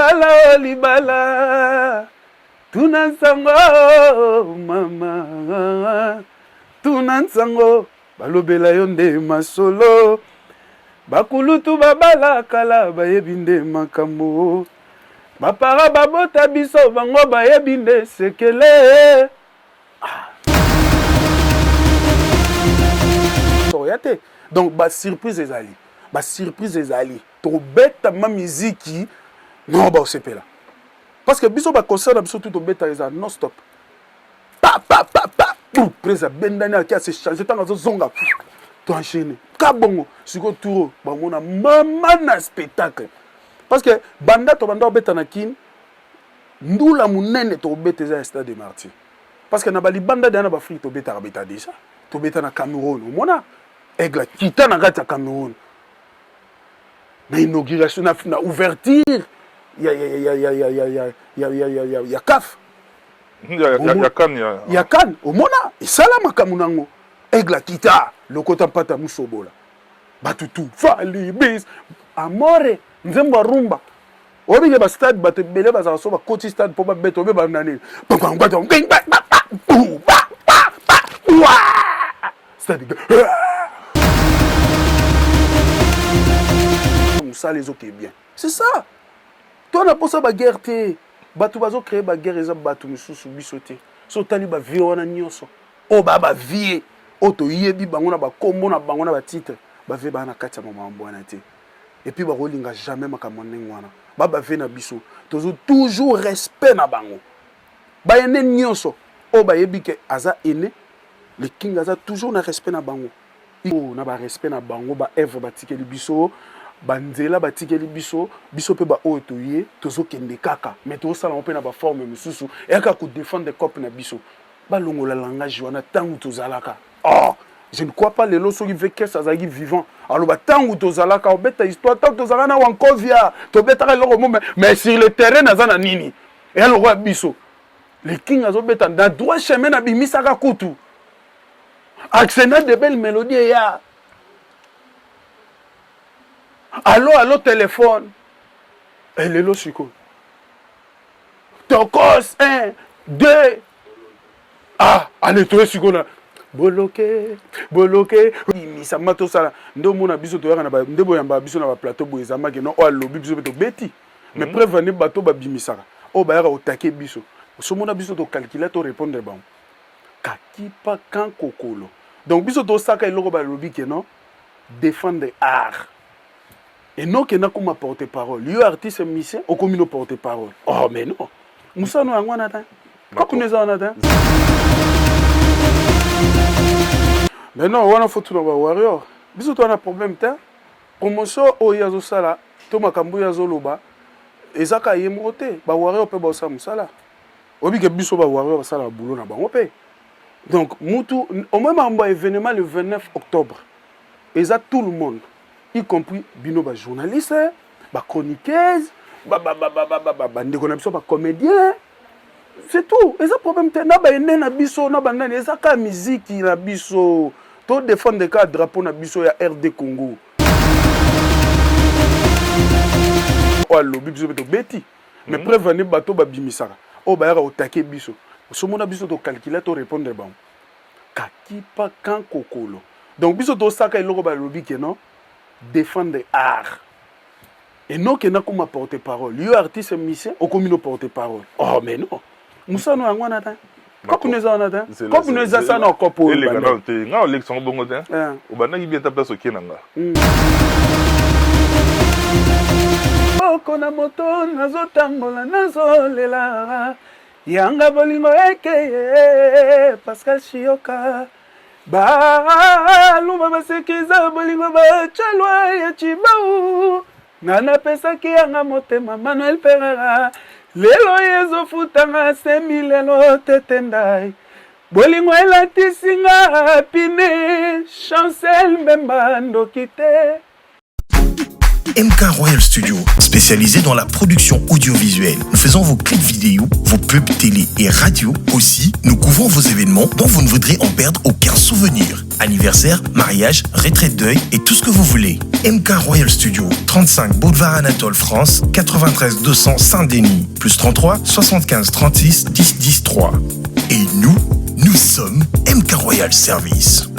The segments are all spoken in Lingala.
Libala o oh, libala, tuna nsango mama, tuna nsango balobela yo nde masolo, bakulutu babala kala bayebi nde makambo, bapara babota biso bango bayebi nde sekele. Ah. Ya te donc ba surprise ezali, ba surprise ezali. Tokobeta ma miziki non baosepela parce que biso ba concert na biso tout tobeta eza non stop pa pa pa pa prise abendani ake ase change ntango azozonga to enchaîne ka bongo sikoyo tour bamona mama na spectacle parce que banda tobanda kobeta na kin ndula monene tokobeta eza ya stade de martyr parce que na balibanda deya na baafrike tobetaka beta déjà tobeta na cameroun omona aigle kita na kati ya cameroun na inauguration na, na ouverture ya ya ya ya ya ya ya ya ya ya ya ya CAF ya ya ya CAN ya ya CAN omona esala makambo nango aigle akita lokota mpata musobola bato tu fali bis amore nzembo ya rumba oyebi ke bastade bato ebele bazala so bakoti stade mpo babeta obe banda nini stade mosala ezokee bien c'est ça to na mposa baguerre te bato bazocree baguerre eza bato mosusu biso te so otali bavie wana nyonso oyo baa bavie oyo toyebi bango na bakombo na bango na batitre bavie baa na kati ya mamambo wana te et puis bakolinga jamais makambo ya ndenge wana ba bave na biso tozo toujours respect na bango ba aine nyonso oyo bayebi ke aza aine le king aza toujours na respect na bango oh, na ba respect na bango ba œuvre batikeli biso banzela batikeli biso biso mpe baoyo toye tozokende kaka mais tozosala yango mpe na baforme mosusu eyaka kodefendre cope na biso balongola langage wana ntango tozalaka oh je ne crois pas lelo soki vekes azalaki vivant aloba ntango tozalaka obeta histoire ntango tozalaka na wankovia tobetaka eloko mo mais sur le terrain naza na nini eya lokola biso le king azobeta na droit chemin nabimisaka kutu accena de belle mélodie eya alo alo telefone elelo sikoyo tokos 1 2 ah ale toye sikoyo na boloke boloke bimisa ma tosala nde omona biso toyaka na nde boyambaka biso na baplateau boye ezamaki no oyo alobi biso mpe tobeti mais mhm. preuve ane bato babimisaka oyo bayaka kotake biso osomona biso tocalcule to répondre bango kakipa kan kokolo donc biso tosaka eloko balobi ke non défendre art enoke nakoma porte parole yo artiste musicien okomi no porte parole oh mais non mosano yango wana te kokuna eza wana te mais non wana fo tuna ba warrior biso to wana problème te promotion oyo ye azosala to makambo oyo azoloba eza kaka ye moko te ba warrior mpe baosala mosala oyebi ke biso ba warrior basalaka boulot na bango mpe donc mutu au moins makambo ya événement le 29 octobre eza tout le monde y compris bino ba journaliste ba chroniqueuse bandeko na biso ba comédien c'est tout eza problème te na baene na biso na banani eza kaka miziki na biso to défendre kaka drapeau na biso ya rd congo oyo alobi biso mpe tobeti mais preuve ane bato babimisaka oyo bayaka kotake biso osomona biso tocalcule to répondre bango kakipa kan kokolo donc biso tosaka eloko balobi ke non défendre art enoke nakoma porte parole yo artiste musicien okomi no porte parole oh mais non mosano yango wana te kopo no eza wana te kopo no eza sana kopo oyo eleka nano te nga olekisa ngo bongo te eh. obandaki bien ta place okie na nga hmm. oko na moto nazotambola nazolela Yanga bolingo ekeye Pascal Shioka Baluba basekiza bolingo bachalwa ya Tshibau nga napesaki yanga motema Manuel Pereira lelo ezofutanga semi lelo tete ndai bolingo elatisi nga pine Chancel Mbemba ndoki te. MK Royal Studio, spécialisé dans la production audiovisuelle. Nous faisons vos clips vidéo, vos pubs télé et radio. Aussi, nous couvrons vos événements dont vous ne voudrez en perdre aucun souvenir. Anniversaire, mariage, retraite deuil et tout ce que vous voulez. MK Royal Studio, 35 Boulevard Anatole France, 93 200 Saint-Denis, plus 33 75 36 10 10 3. Et nous, nous sommes MK Royal Service.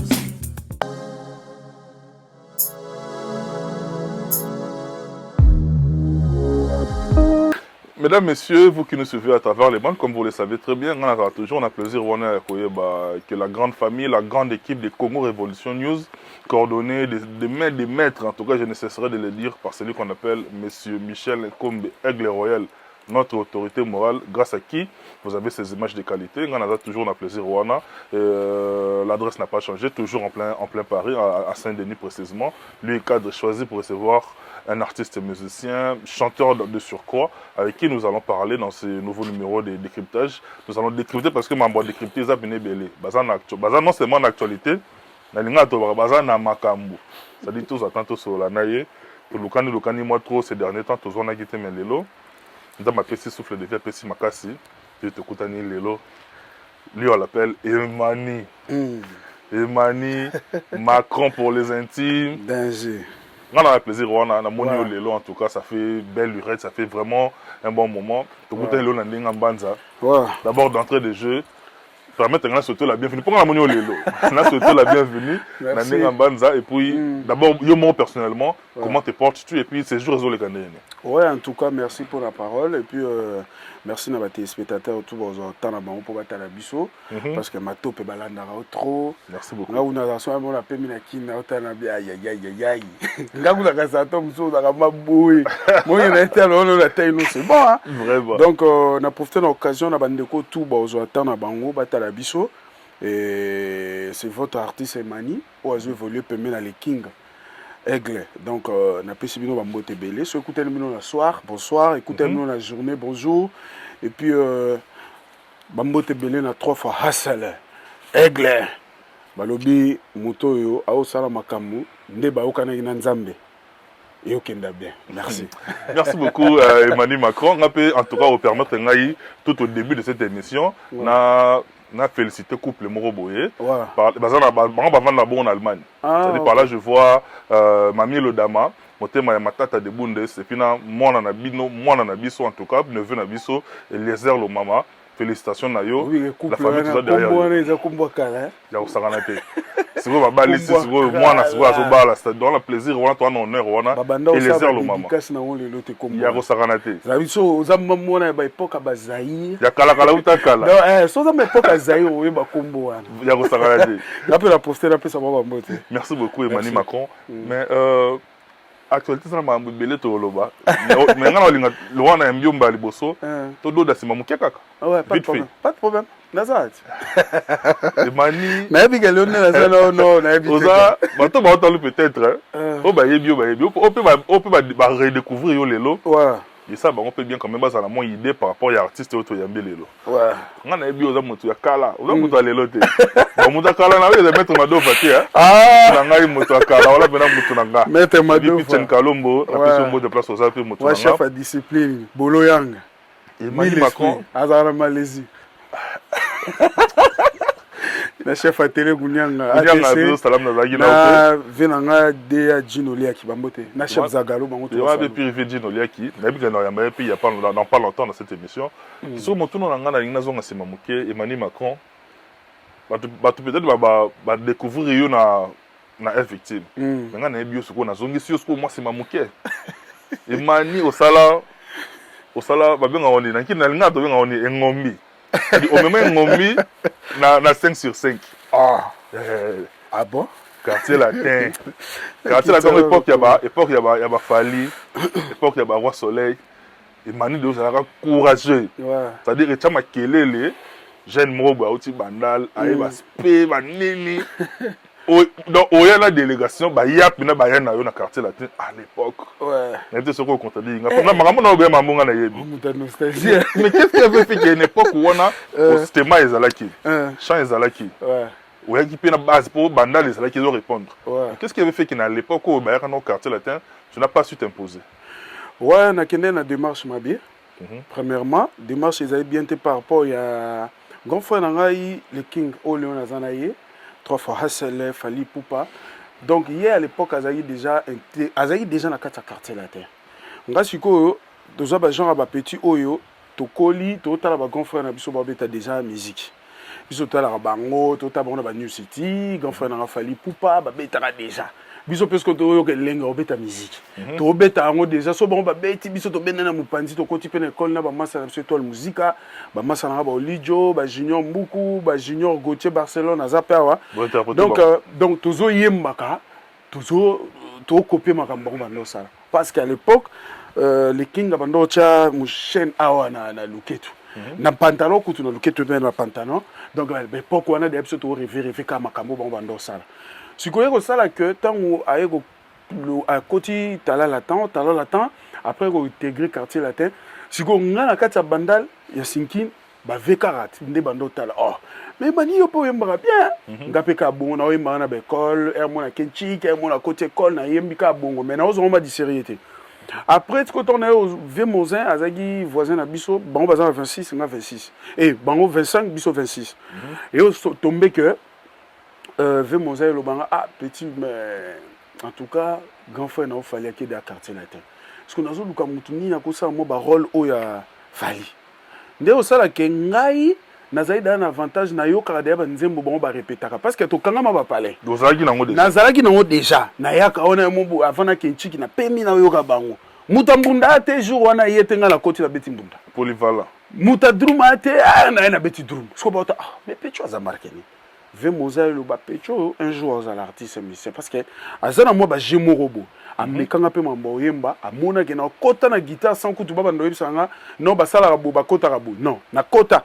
Mesdames, Messieurs, vous qui nous suivez à travers les bandes, comme vous le savez très bien, on a toujours un plaisir que la grande famille, la grande équipe de Congo Révolution News, coordonnée des mains des maîtres, en tout cas je ne cesserai de le dire, par celui qu'on appelle Monsieur Michel Kombe Aigle Royal, notre autorité morale, grâce à qui vous avez ces images de qualité. On a toujours un plaisir wana. L'adresse n'a pas changé, toujours en plein Paris, à Saint-Denis précisément. Lui est cadre choisi pour recevoir un artiste musicien, chanteur de surcroît, avec qui nous allons parler dans ce nouveau numéro de décryptage. Nous allons décrypter parce que ma boîte décrypter, ça ebele. Baza non seulement en actualité, nalinga to baza na makambo. C'est-à-dire tous attendent tous la naye. Tolukani lukani moi trop ces derniers temps, tozonaki te, mais lelo Nzambe apesi souffle de vie, apesi makasi te, tokutani lelo. Lui, on l'appelle Emani. Emani Macron pour les intimes. Danger. Nga na plaisir wana namoni yo lelo. En tout cas, ça fait belle lurette, ça fait vraiment un bon moment. Tokutani lelo na ndenge mbanza. D'abord, d'entrée de jeu, permettre nga surtout la bienvenue mpo nga namoni yo lelo, na surtout la bienvenue na ndenge mbanza. Et puis d'abord, yo moko personnellement, comment te portes-tu? Et puis ces jours ezoleka ndenge? Ouais, en tout cas, merci pour la parole et puis merci na batéléspectateurs tout bazwa temps na bango mpo batala biso, parce que matope balandaka o trop. Merci beaucoup. Nga kuna naza so amona pemi na kini naotala na bi ayayayayay, nga kuna kasi ata mosusu ozalaka maboye moye na etala wana na tai no, c'est bon, hein? Vraiment. Donc na profite na occasion na bandeko tout bazwa temps na bango batala biso. Et c'est votre artiste Emani oyo azo évolue pembe na le King Aigle. Donc napesi bino bambote ebele. So ekutani bino na soir, bonsoir, ekutani bino na journée, bonjour. Et puis bambote ebele na trois fois hasale Aigle. Balobi moto oyo aosala makambo nde bayokanaki na Nzambe, eyokenda bien. Merci. Merci beaucoup, Emmanuel Macron. Nga pe, en tout cas, au permettre ngai tout au début de cette émission, na félicité couple moko boye. Baza na bango bavanda bongo en Allemagne. C'est-à-dire par là je vois Mamie Lodama, motema ya Matata de Bundes, et puis na mwana na bino, mwana na biso, en tout cas, neveu na biso, Eliezer Lomama. Félicitations na yo. Oui, la couple famille wana toza derrière kombo yo. Wana eza kombo ya kala, eh? Ya kosakana te. Sikoyo babalisi, sikoyo Kombo ya mwana sikoyo kala. azobala, c'est dans la plaisir wana, to wana honneur wana. Babanda Eliezer osala Lomama. badédicace nango lelo te, kombo Ya wana. kosakana te. Eza biso oza mwana ya baépoque ya bazaire. Ya kalakala uta kala. Donc so oza ma époque ya Zaire, oyeba kombo wana. Ya kosakana te. Nga mpe na profite napesa bango bambote. Merci beaucoup, Emmanuel Merci. Macron. Mais actualité eza na makambo ebele toloba, mais nga na olinga wana ya mbiomba ya liboso, tododa nsima moke kaka. Ouais, pas de Vite fait. problème. Pas de problème. Naza ti. Emani, Nayebi ke lelo nde naza no, nayebi te. Oza bato baotali peut-être Euh. oyo bayebi yo, bayebi oyo mpe baredécouvrir yo lelo. Esa bango mpe bien quand même, bazala mwa idée par rapport ya artiste oyo toyambi lelo. Nga nayebi oza moto ya kala, oza moto ya lelo te. Bon, moto ya kala na oyo eza Maître Madova te, hein? Ah, na ngai moto ya kala wala mpena moto na nga. Maître Madova. Chen Kalombo, napesi yo mbote place oza mpe moto Wa na nga. chef ya discipline, Bolo Yanga. Emmanuel Mille Macron. esprit. Azala na Malaisie. Na chef ya télé Gunyanga. Kunyanga ADC. biso salam nazalaki na Na ve na nga Deya Gino Liaki bango te. Na chef Zagalo bango te wana mpe purifié Gino Liaki, nayebi ke na yamba ye mpe il y a pas dans pas longtemps dans cette émission. Soki motuna na ngai, nalingi nazonga nsima moke. Emmanuel Macron, bato peut-être badécouvrir yo na F Victime, mais ngai nayebi yo. Sikoyo nazongisi yo sikoyo mwa nsima moke. Emani, osala babengaka nini nanki, nalinga tobengaka nini, engombi. C'est-à-dire, omema engombi na 5 sur 5. Ah. Eh, Ah bon? Quartier Latin, Quartier Latin, époque ya bafali, époque ya baroi soleil. Emani de ozalaka courageux. C'est-à-dire etya makelele, jeune moko boye auti Bandal, ayeba spe banini. Donc oya na délégation, baya mpena, baya na yo na Quartier Latin à l'époque. Nayebi te soki ocontredire nga, mpo makambo na oyo makambo nga nayebi. Moto ya nostalgie. Mais qu'est-ce qui avait fait qu'il y a une époque wana ostema ezalaki, champ ezalaki, oyaki mpe na base mpo Bandal ezalaki ezo répondre? Qu'est-ce qui avait fait que na l'époque oyo bayaka na Quartier Latin, Tu n'as pas su t'imposer. Ouais, nakende na démarche mabe. Premièrement, démarche ezali bien te par rapport ya grand frère na ngai, le King oyo leo naza na ye, trois fois Hassel Fally Ipupa. Donc ye à l'époque azalaki déjà azalaki déjà na kati ya Quartier Latin. Nga sikoyo toza ba genre ya bapetit oyo tokoli, totala ba grand frère na biso babeta déjà musique. Biso totalaka bango, totala bango na ba New City, grand frère na nga Fally Ipupa babetaka déjà. Biso mpe soki toyoka elenge obeta musique, tobeta yango déjà. So bango babeti, biso tobenda na mopanzi, tokoti mpe na ekole na bamasa na biso Étoile Musika, bamasa na nga baolidio, bajunior Mbuku, bajunior Gautier Barcelone aza mpe awa. Donc, donc tozoyembaka, tozo tokopie makambo bango banda osala, parce qu'à l'époque le King banda otya chaîne awa na luketu, na pantalon kutu, na luketu mpe na pantalon. Donc baépoque wana deya biso torêver rêver kaka makambo bango banda osala. Sikoyo kosala ke ntango aye akoti Tala Latin, Tala Latin, après kointégrer Quartier Latin, sikoyo nga na kati ya Bandal ya Sinkine bave kaka nde banda otala: "Oh, mais bani yo mpe oyembaka bien." Nga mpe kaka bongo naoyembaka na baekole ere mona kenchik, ere mona koti ekole, nayembi kaka bongo, mais naozongo ma disérieux te. Après tiko ntango na ye vie Mosin azalaki voisin na biso, bango baza na 26, nga 26 e bango 25, biso 26. E tombe que ve Mosin elobanga: "Ah petit, mais en tout cas grand frère na Fally akende ya Quartier Latin, parce que nazoluka motu nini akosala mwa barôle oyo ya Fally." Nde osalake ngai nazali daya na avantage, nayokaka deya banzembo bango barepetaka, parce que tokangama bapalais. Ozalaki nango déjà. Nazalaki nango déjà, nayaka wana mo avant nakenchiki, napemi, nayoka bango. Moto ambunda ate jour wana ye te, ngai nakoti, nabeti mbunda. Polyvalent. Moto adrum ate, ah, naye nabeti drum. Siko bauta: "Ah, mais pecho aza markeni." Ve moza eloba: "Pecho un jour azala artiste musicien, parce que aza na mwa baje moko bo amekanga mpe mambo oyemba." Amonaki na okota na guitare sans kutu babanda oyebisaka nga non, basalaka bo, bakotaka bo, non, nakota.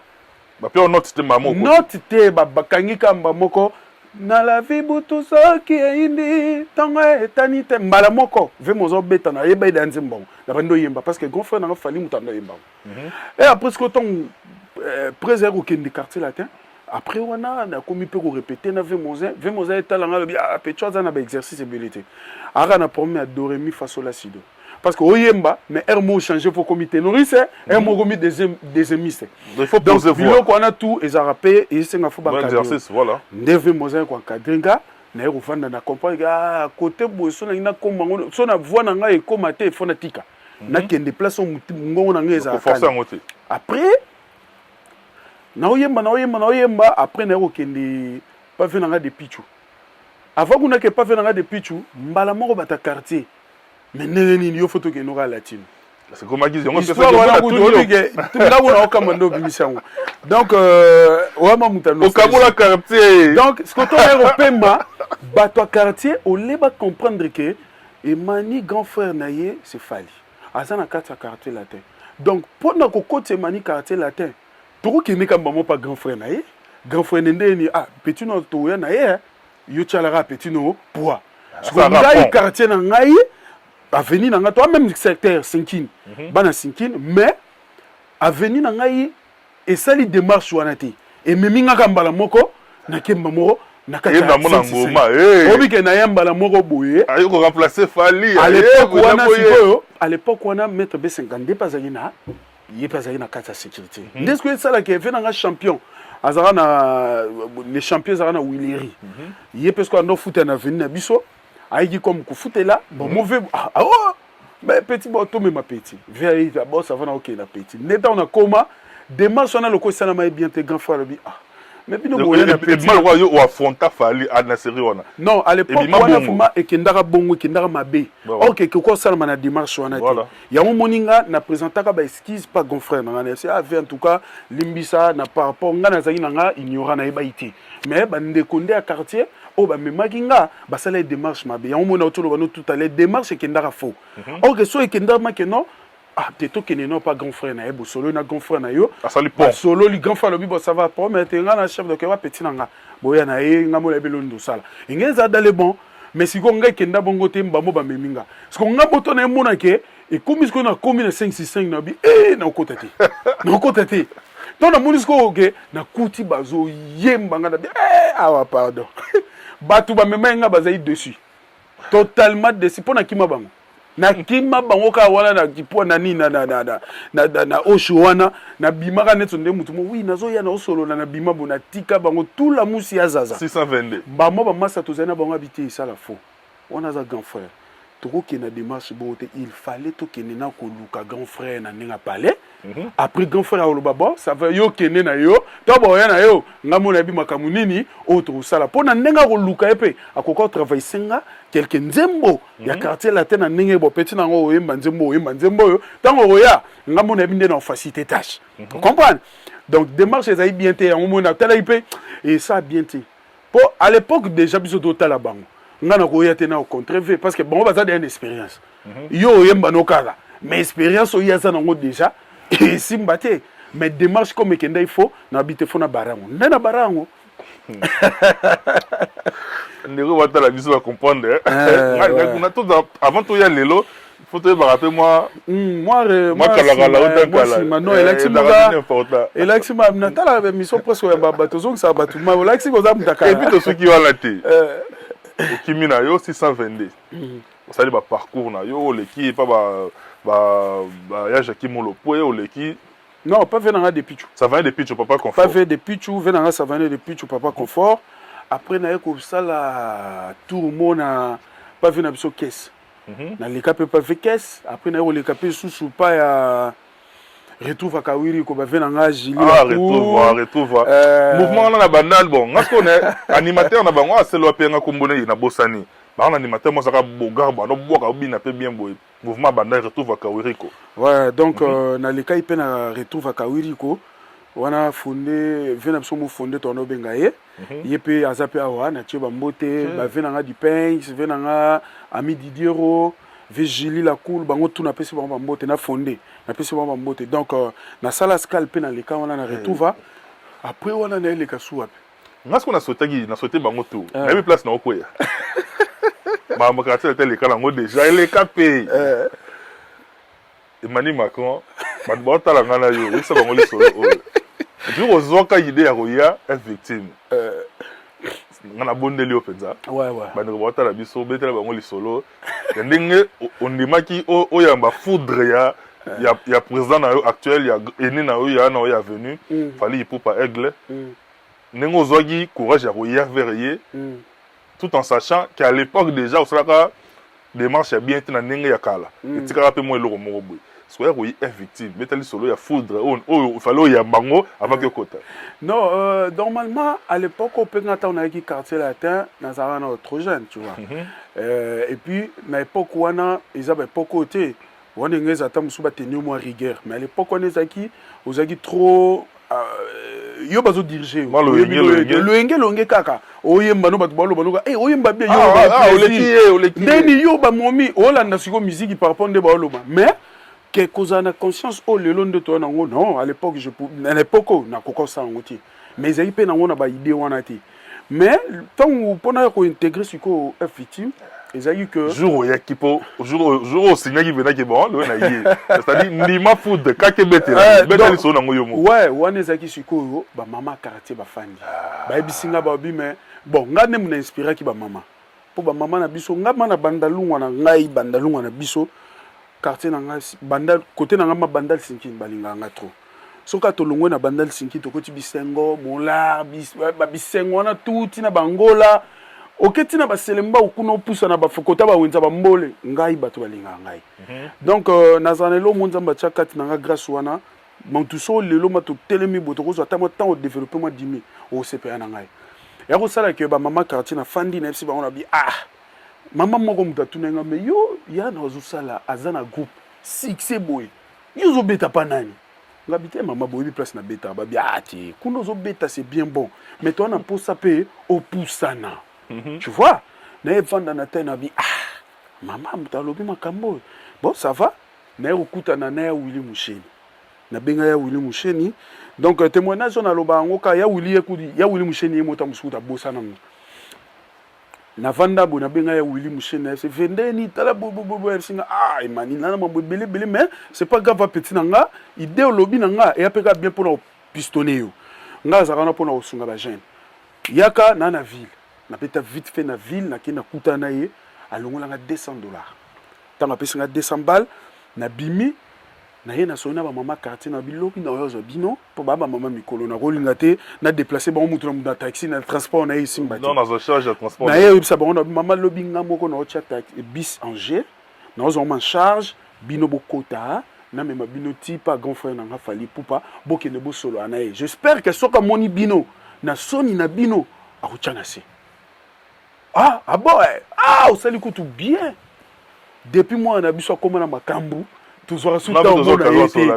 Bape note te mama. Note te, bakangi kamba moko na la vie, butu soki eyindi, ntongo etani te. Mbala moko ve moza obeta, nayeba eda nzembo bango na bandi oyemba, parce que grand frère nanga Fally moto ando oyemba bango. Et après siko ntongo prese ya kokende Quartier Latin, après wana nakomi mpe korépéter na ve Mosin. Ve Mosin etalanga, alobi: "Ah, pecho aza na baexercice ebele te, aka na problème ya do ré mi fa sol la si do, parce que oyemba, mais air mo changer, faut komi ténoriste, air mo komi deuxièmiste." Il faut Donc poser voix. Biloko wana tout ezalaka mpe esenga fo Bon exercice, voilà. Nde ve Mosin koencadrer nga, naye kovanda na comprendre: ah, côté boye so nangi nakóma ngo, so na voix na ngai ekóma te, efo natika nakende place oyo mongongo na ngai ezalaka. Koforcer yango te. Après naoyemba, naoyemba, naoyemba, après naye kokende pave na ngai de Pichu. Avant kuna ke pave na ngai de Pichu, mbala moko bata quartier: "Mais ndenge nini yo fo tokende oka Latino?" C'est comme yango. Histoire wana kutu oyebike ndako na okamba nde obimisi yango. Donc oyamba moto. Okabola quartier. Donc sikoyo toye kopema bato ya quartier ole bacomprendre ke Emani, grand frère na ye c'est Fally, aza na kati ya Quartier Latin. Donc mpo na kokota Emani Quartier Latin, tokokende kamba mo pa grand frère na ye. Grand frère ne ndeni: "Ah petit no, toya na ye, yo tialaka petit no poids." Sikoyo ngai quartier na ngai, avenue na ngai, toa même secteur Sinkine, bana Sinkine, mais avenue na ngai esali démarche wana te, ememi ngaka mbala moko nakemba moko na kati ya ngoma. Obike na ye mbala moko boye. Aye koremplacer Fally. À l'époque wana sikoyo, à l'époque wana maître B52 mpe azalaki na ye, mpe azalaki na kati ya sécurité. Nde sikoyo esalaka eve nanga champion azalaka na les champion ezalaka na Wileri. Ye mpe sikoyo ando futela na avenue na biso, ayiki comme kofutela bon mauvais. Ah, oh, mais petit bon, tomema petit ve bon, ça va, na okende na petit. Nde ntango nakoma démarche wana loko esalama ye bien te, grand frère alobi: "Ah, mais bino boya na petit." Lokola yo oaffronta Fally na série wana. Non, à l'époque wana vraiment ekendaka bongo, ekendaka mabe. Ok, ekoki osalama na démarche wana te. Yango moni nga na présentaka baexcuse pa grand frère na nga na ave: "En tout cas limbisa na par rapport nga nazalaki na nga ignorant, nayebai te, mais bandeko nde ya quartier oyo bamemaki nga basala ye démarche mabe." Yango moni otoloba no tout à l'heure, démarche ekendaka faux. Ok, so ekendaka make non, ah te, tokende no pa grand frère na ye, bosololi na grand frère na yo. Asali pont. Basololi, grand frère alobi: "Bon, ça va, problème te, nga na chef de wa petit na nga boya na ye, nga mola yebi eloni tosala enge eza dale bon." Mais sikoyo ngai ekenda bongo te, mbamo bamemi nga. Sikoyo nga boto na ye mona ke ekomi sikoyo nakomi na 565 na bi e nakota te, nakota te. To namoni sikoyo ke nakuti bazoyemba nga na bi awa pardon, bato bamema ye nga bazali dessus, totalement dessus, mpo nakima bango. Nakima bango kaka wana na kipwa na nini na osho wana, nabimaka neti nde motu mo wi nazoya naosolola, nabima bo natika bango tula musi ya zaza. 622. Bamo bamasa tozali na bango abi te, esala faux wana, aza grand frère, tokokende na démarche bongo te. Il fallait tokende na koluka grand frère na ndenge apale. Après, grand frère akoloba: "Bon, ça va, yo kende na yo to boya na yo, nga mona yebi makambo nini oyo tokosala." Mpo na ndenge akoluka ye mpe akoka kotravailler nga quelque nzembo ya Quartier Latin na ndenge bo peti nango, oyemba nzembo, oyemba nzembo oyo, ntango okoya, nga mona yebi nde na ofacilité tâche. Comprendre? Donc démarche ezali bien te. Yango mona talaki mpe esa bien te, mpo à l'époque déjà biso totala bango, nga na koya te na ocontrev, parce que bango baza déjà na expérience. Yo oyemba no kaka, mais expérience oyo aza nango déjà esimba te. Mais démarche comme ekenda, il faut nabi te, fo na bara yango nde na bara yango. Ndeko batala biso bacomprendre. Avant toya lelo, faut toyebaka mpe mwa mwa kalakala uta kala. Non, elakisi moka, elakisi ma natala émission presque oyamba bato, ozongisaka bato, ma olakisi koza mutu akala. Et puis tosuki wana te, okimi na yo 622, osali baparcours na yo, oleki epa ya Jacki Molopwe, oleki. Non, pas venanga de Pichu. Ça venait de Pichu, Papa Confort. Pas ve de Pichu, venanga, ça venait de Pichu, Papa Confort. Après naye kosala tour mo na pa ve na biso kese. Naleka mpe pa ve kese. Après naye koleka mpe susu pa ya Retrouve Akawiri ko bave na nga Jili. Ah, retrouve, retrouve. Mouvement wana na Bandal, bon, nga sikoyo na animateur na bango aselo ape nga kombo na ye nabosani. Bango na animateur mo azalaka bogar, bano bwaka obina mpe bien boye. Mouvement Bandal, Retrouve Akawiriko. Ouais, donc nalekai mpe na Retrouve Akawiriko wana, fonde ve na biso mo fonde towana obenga ye. Ye mpe aza mpe awa, natie bambote bave na nga Dipinx, ve na nga Ami Didiero, ve Julie Lacool, bango tu napesi bango bambote na fonde, napesi bango bambote. Donc nasala scale mpe naleka wana na Retrouva. Après wana nayeleka su wapi? Nga sikoyo nasotaki, nasote bango tu, nayebi place na okweya. Makambo Quartier ete eleka nango déjà, eleka mpe. Emani Macron, bato baotala nga na yo, oyebisa bango lisolo oyo epuis kozwaka idée ya koya Victime. Nga nabondeli yo mpenza, bandeko baotala biso, obetela bango lisolo ya ndenge ondimaki oyamba foudre ya président na yo actuel, ya aîné na yo, ya na yo ya venu, Fally Ipupa Aigle, ndenge ozwaki courage ya koya vers ye, tout en sachant qu'à l'époque déjà osalaka démarche ya bien te na ndenge ya kala, etikaka mpe mwa eloko moko boye. Soki koyi Victime, beta lisolo ya foudre oyo fallait oyamba yango avant ke okota. Non, normalement à l'époque openga, ntango nayaki Quartier Latin, nazalaka na trop jeune, tu vois. Et puis na époque wana eza baépoque oyo te wana ndenge eza, ata mosusu batenir mwa rigueur, mais à l'époque wana ezalaki, ozalaki trop yo bazodirige. Loyenge loyenge kaka, oyemba no, bato baloba noka e oyemba bien ndeni yo bamomi olanda sikoyo musique par rapport nde baoloba, mais ke kozala na conscience oyo lelo nde toya nango, non. À l'époque, je na l'époque oyo nakoka kosala yango te, mais ezalaki mpe nango na baidée wana te. Mais ntango mpona ya kointégrer sikoyo Victime, ezalaki que Jour oyaki, mpo jour osignaki mpendaki, bon, loyo na ye, c'est-à-dire ndima foudre kaka ebetela, beta lisolo nango yo moko. Ouais, wana ezalaki sikoyo bamama quartier bafandi, bayebisi nga, babi: "Mais bon, nga nde mona inspiraki bamama, mpo bamama na biso, nga ma na Bandalungwa na ngai, Bandalungwa na biso, quartier na ngai, Bandal, côté na ngai ma Bandal Sinkini, balingaka nga trop. Soki tolongwe na Bandal Sinkini, tokoti Bisengo, Molar, babisengo wana tu ntina Bangola, oke ntina baselemba kuna, opusa na bafokota, bawenza, bambole, ngai bato balingaka ngai." Donc nazala na eloko mo Nzambe atya kati na nga, grâce wana. Motu so lelo ma totelemi boye, tokozwa ata mwa temps odéveloppe mwa dimi, osepela na ngai ya kosala ke bamama quartier nafandi, nayebisi bango na bi: "Ah, mama moko, moto atuna nga, me yo ya na azosala, aza na groupe succès boye, yo ozobeta pa nani?" Ngabi: "Te mama, boyebi place nabetaka." Babi: "Ah te, kuna ozobeta, c'est bien bon, mais toa na posa mpe opusana." Tu vois, naye vanda na te, nabi: "Ah mama, moto alobi makambo oyo, bon, ça va." Naye kokutana na ya Willi Musheni, nabenga ya Willi Musheni. Donc témoignage oyo naloba yango kaka ya Willi, ye ya Willi Musheni, ye mota mosuku tabosana ngo. Navanda boye, nabenga ya Willi Musheni, se vendeni tala bobobobo, esinga: "Ah Emani, nana mambo ebele ebele, mais c'est pas grave, apeti na nga idée olobi na nga eya mpe kaka bien mpona kopistonner yo. Nga azalaka wana mpona kosunga bajeune. Yaka na ville." Napeta vite fait na ville, nakei, nakutana na ye, alongolanga 200 $. Ntango apesi nga 200 balles, nabimi, naye nasoli na bamama quartier na bilobi na oyo azwa bino mpo baa bamama mikolo, nakolinga te na déplace bango mutu na mutu na taxi na transport na ye esimba te. Non, naza charge ya transport. Naye oyebisa bango na mama lobi nga moko naotya bus en G, naozwa en charge bino, bokota, namema bino ti pa grand frère na nga Fally Ipupa, bokende bosolola na ye. J'espère que soki amoni bino na soni na bino, akotya na se. Ah, ah bon, eh. Ah, osali kutu bien. Depuis mwana na biso akóma na makambo, tozwaka su ntango omona ye te.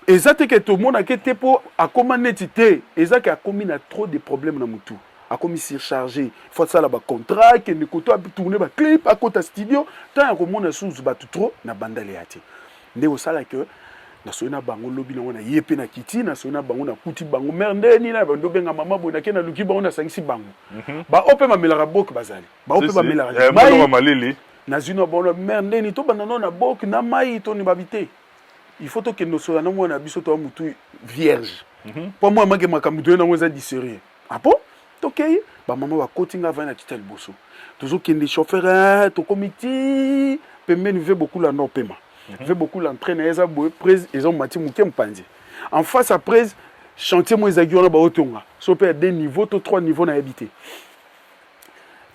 Eza te ke tomonake te mpo akóma neti te, eza ke akómi na trop de problème na motu, akomi surchargé. Faut asala bacontrat, akende koto, atourne baclip, akota studio, ntango ya komona susu bato trop na bandale ya te. Nde kosala ke nasoli na bango lobi nango, na ye mpe nakiti, nasoli na bango, nakuti bango mare nde nini na bando obenga mama boye. Nake, naluki bango, nasangisi bango. Bao mpe bamelaka boke bazali, bao mpe bamelaka mai malili. Nazwi na bango mare ndeni tobanda nao na boke na mai toni babi te, il faut tokende osola na mwana na biso, toya motu vierge mpo mwana make makambo toye nango eza du sérieux. Ah bon, tokei, bamama bakoti, nga avandi na kiti ya liboso, tozokende, chauffeur, tokomi ti pembeni ve bokula nord pema ve bokula, entrée na ye eza boye, prise eza omati moke mopanzi, en face ya prise chantier mo ezalaki wana, baotonga so mpe ya deux niveau to trois niveau, nayebi te.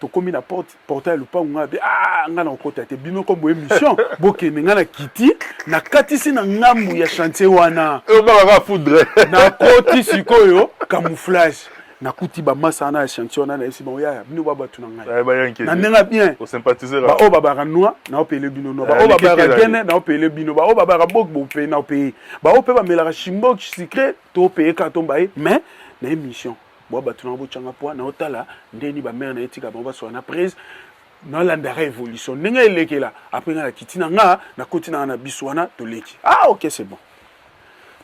Tokomi na porte, portail ya lupangu, nga be ah, nga na okota te, bino ko boye mission, bokende. Nga na kiti, nakatisi na ngambu ya chantier wana. Obakaka foudre. Nakoti sikoyo camouflage, nakuti bamasa wana ya chantier wana, nayebisi bango: yaya, bino ba bato na ngai na ndenge bien, baoyo babaka noa, naopele bino noa, baoyo babaka gene, naopele bino, baoyo babaka bok bope, naopeye, baoyo mpe bamelaka shimbok sucré, topeye kaka tomba ye. Mais na ye mission bwa bato nanga botyanga poa, naotala ndeni bamare na ye tika bango basola na prise, nalandaka évolution ndenge elekela. Après nga nakiti na nga, nakoti na nga na biso wana, toleki. Ah ok, c'est bon,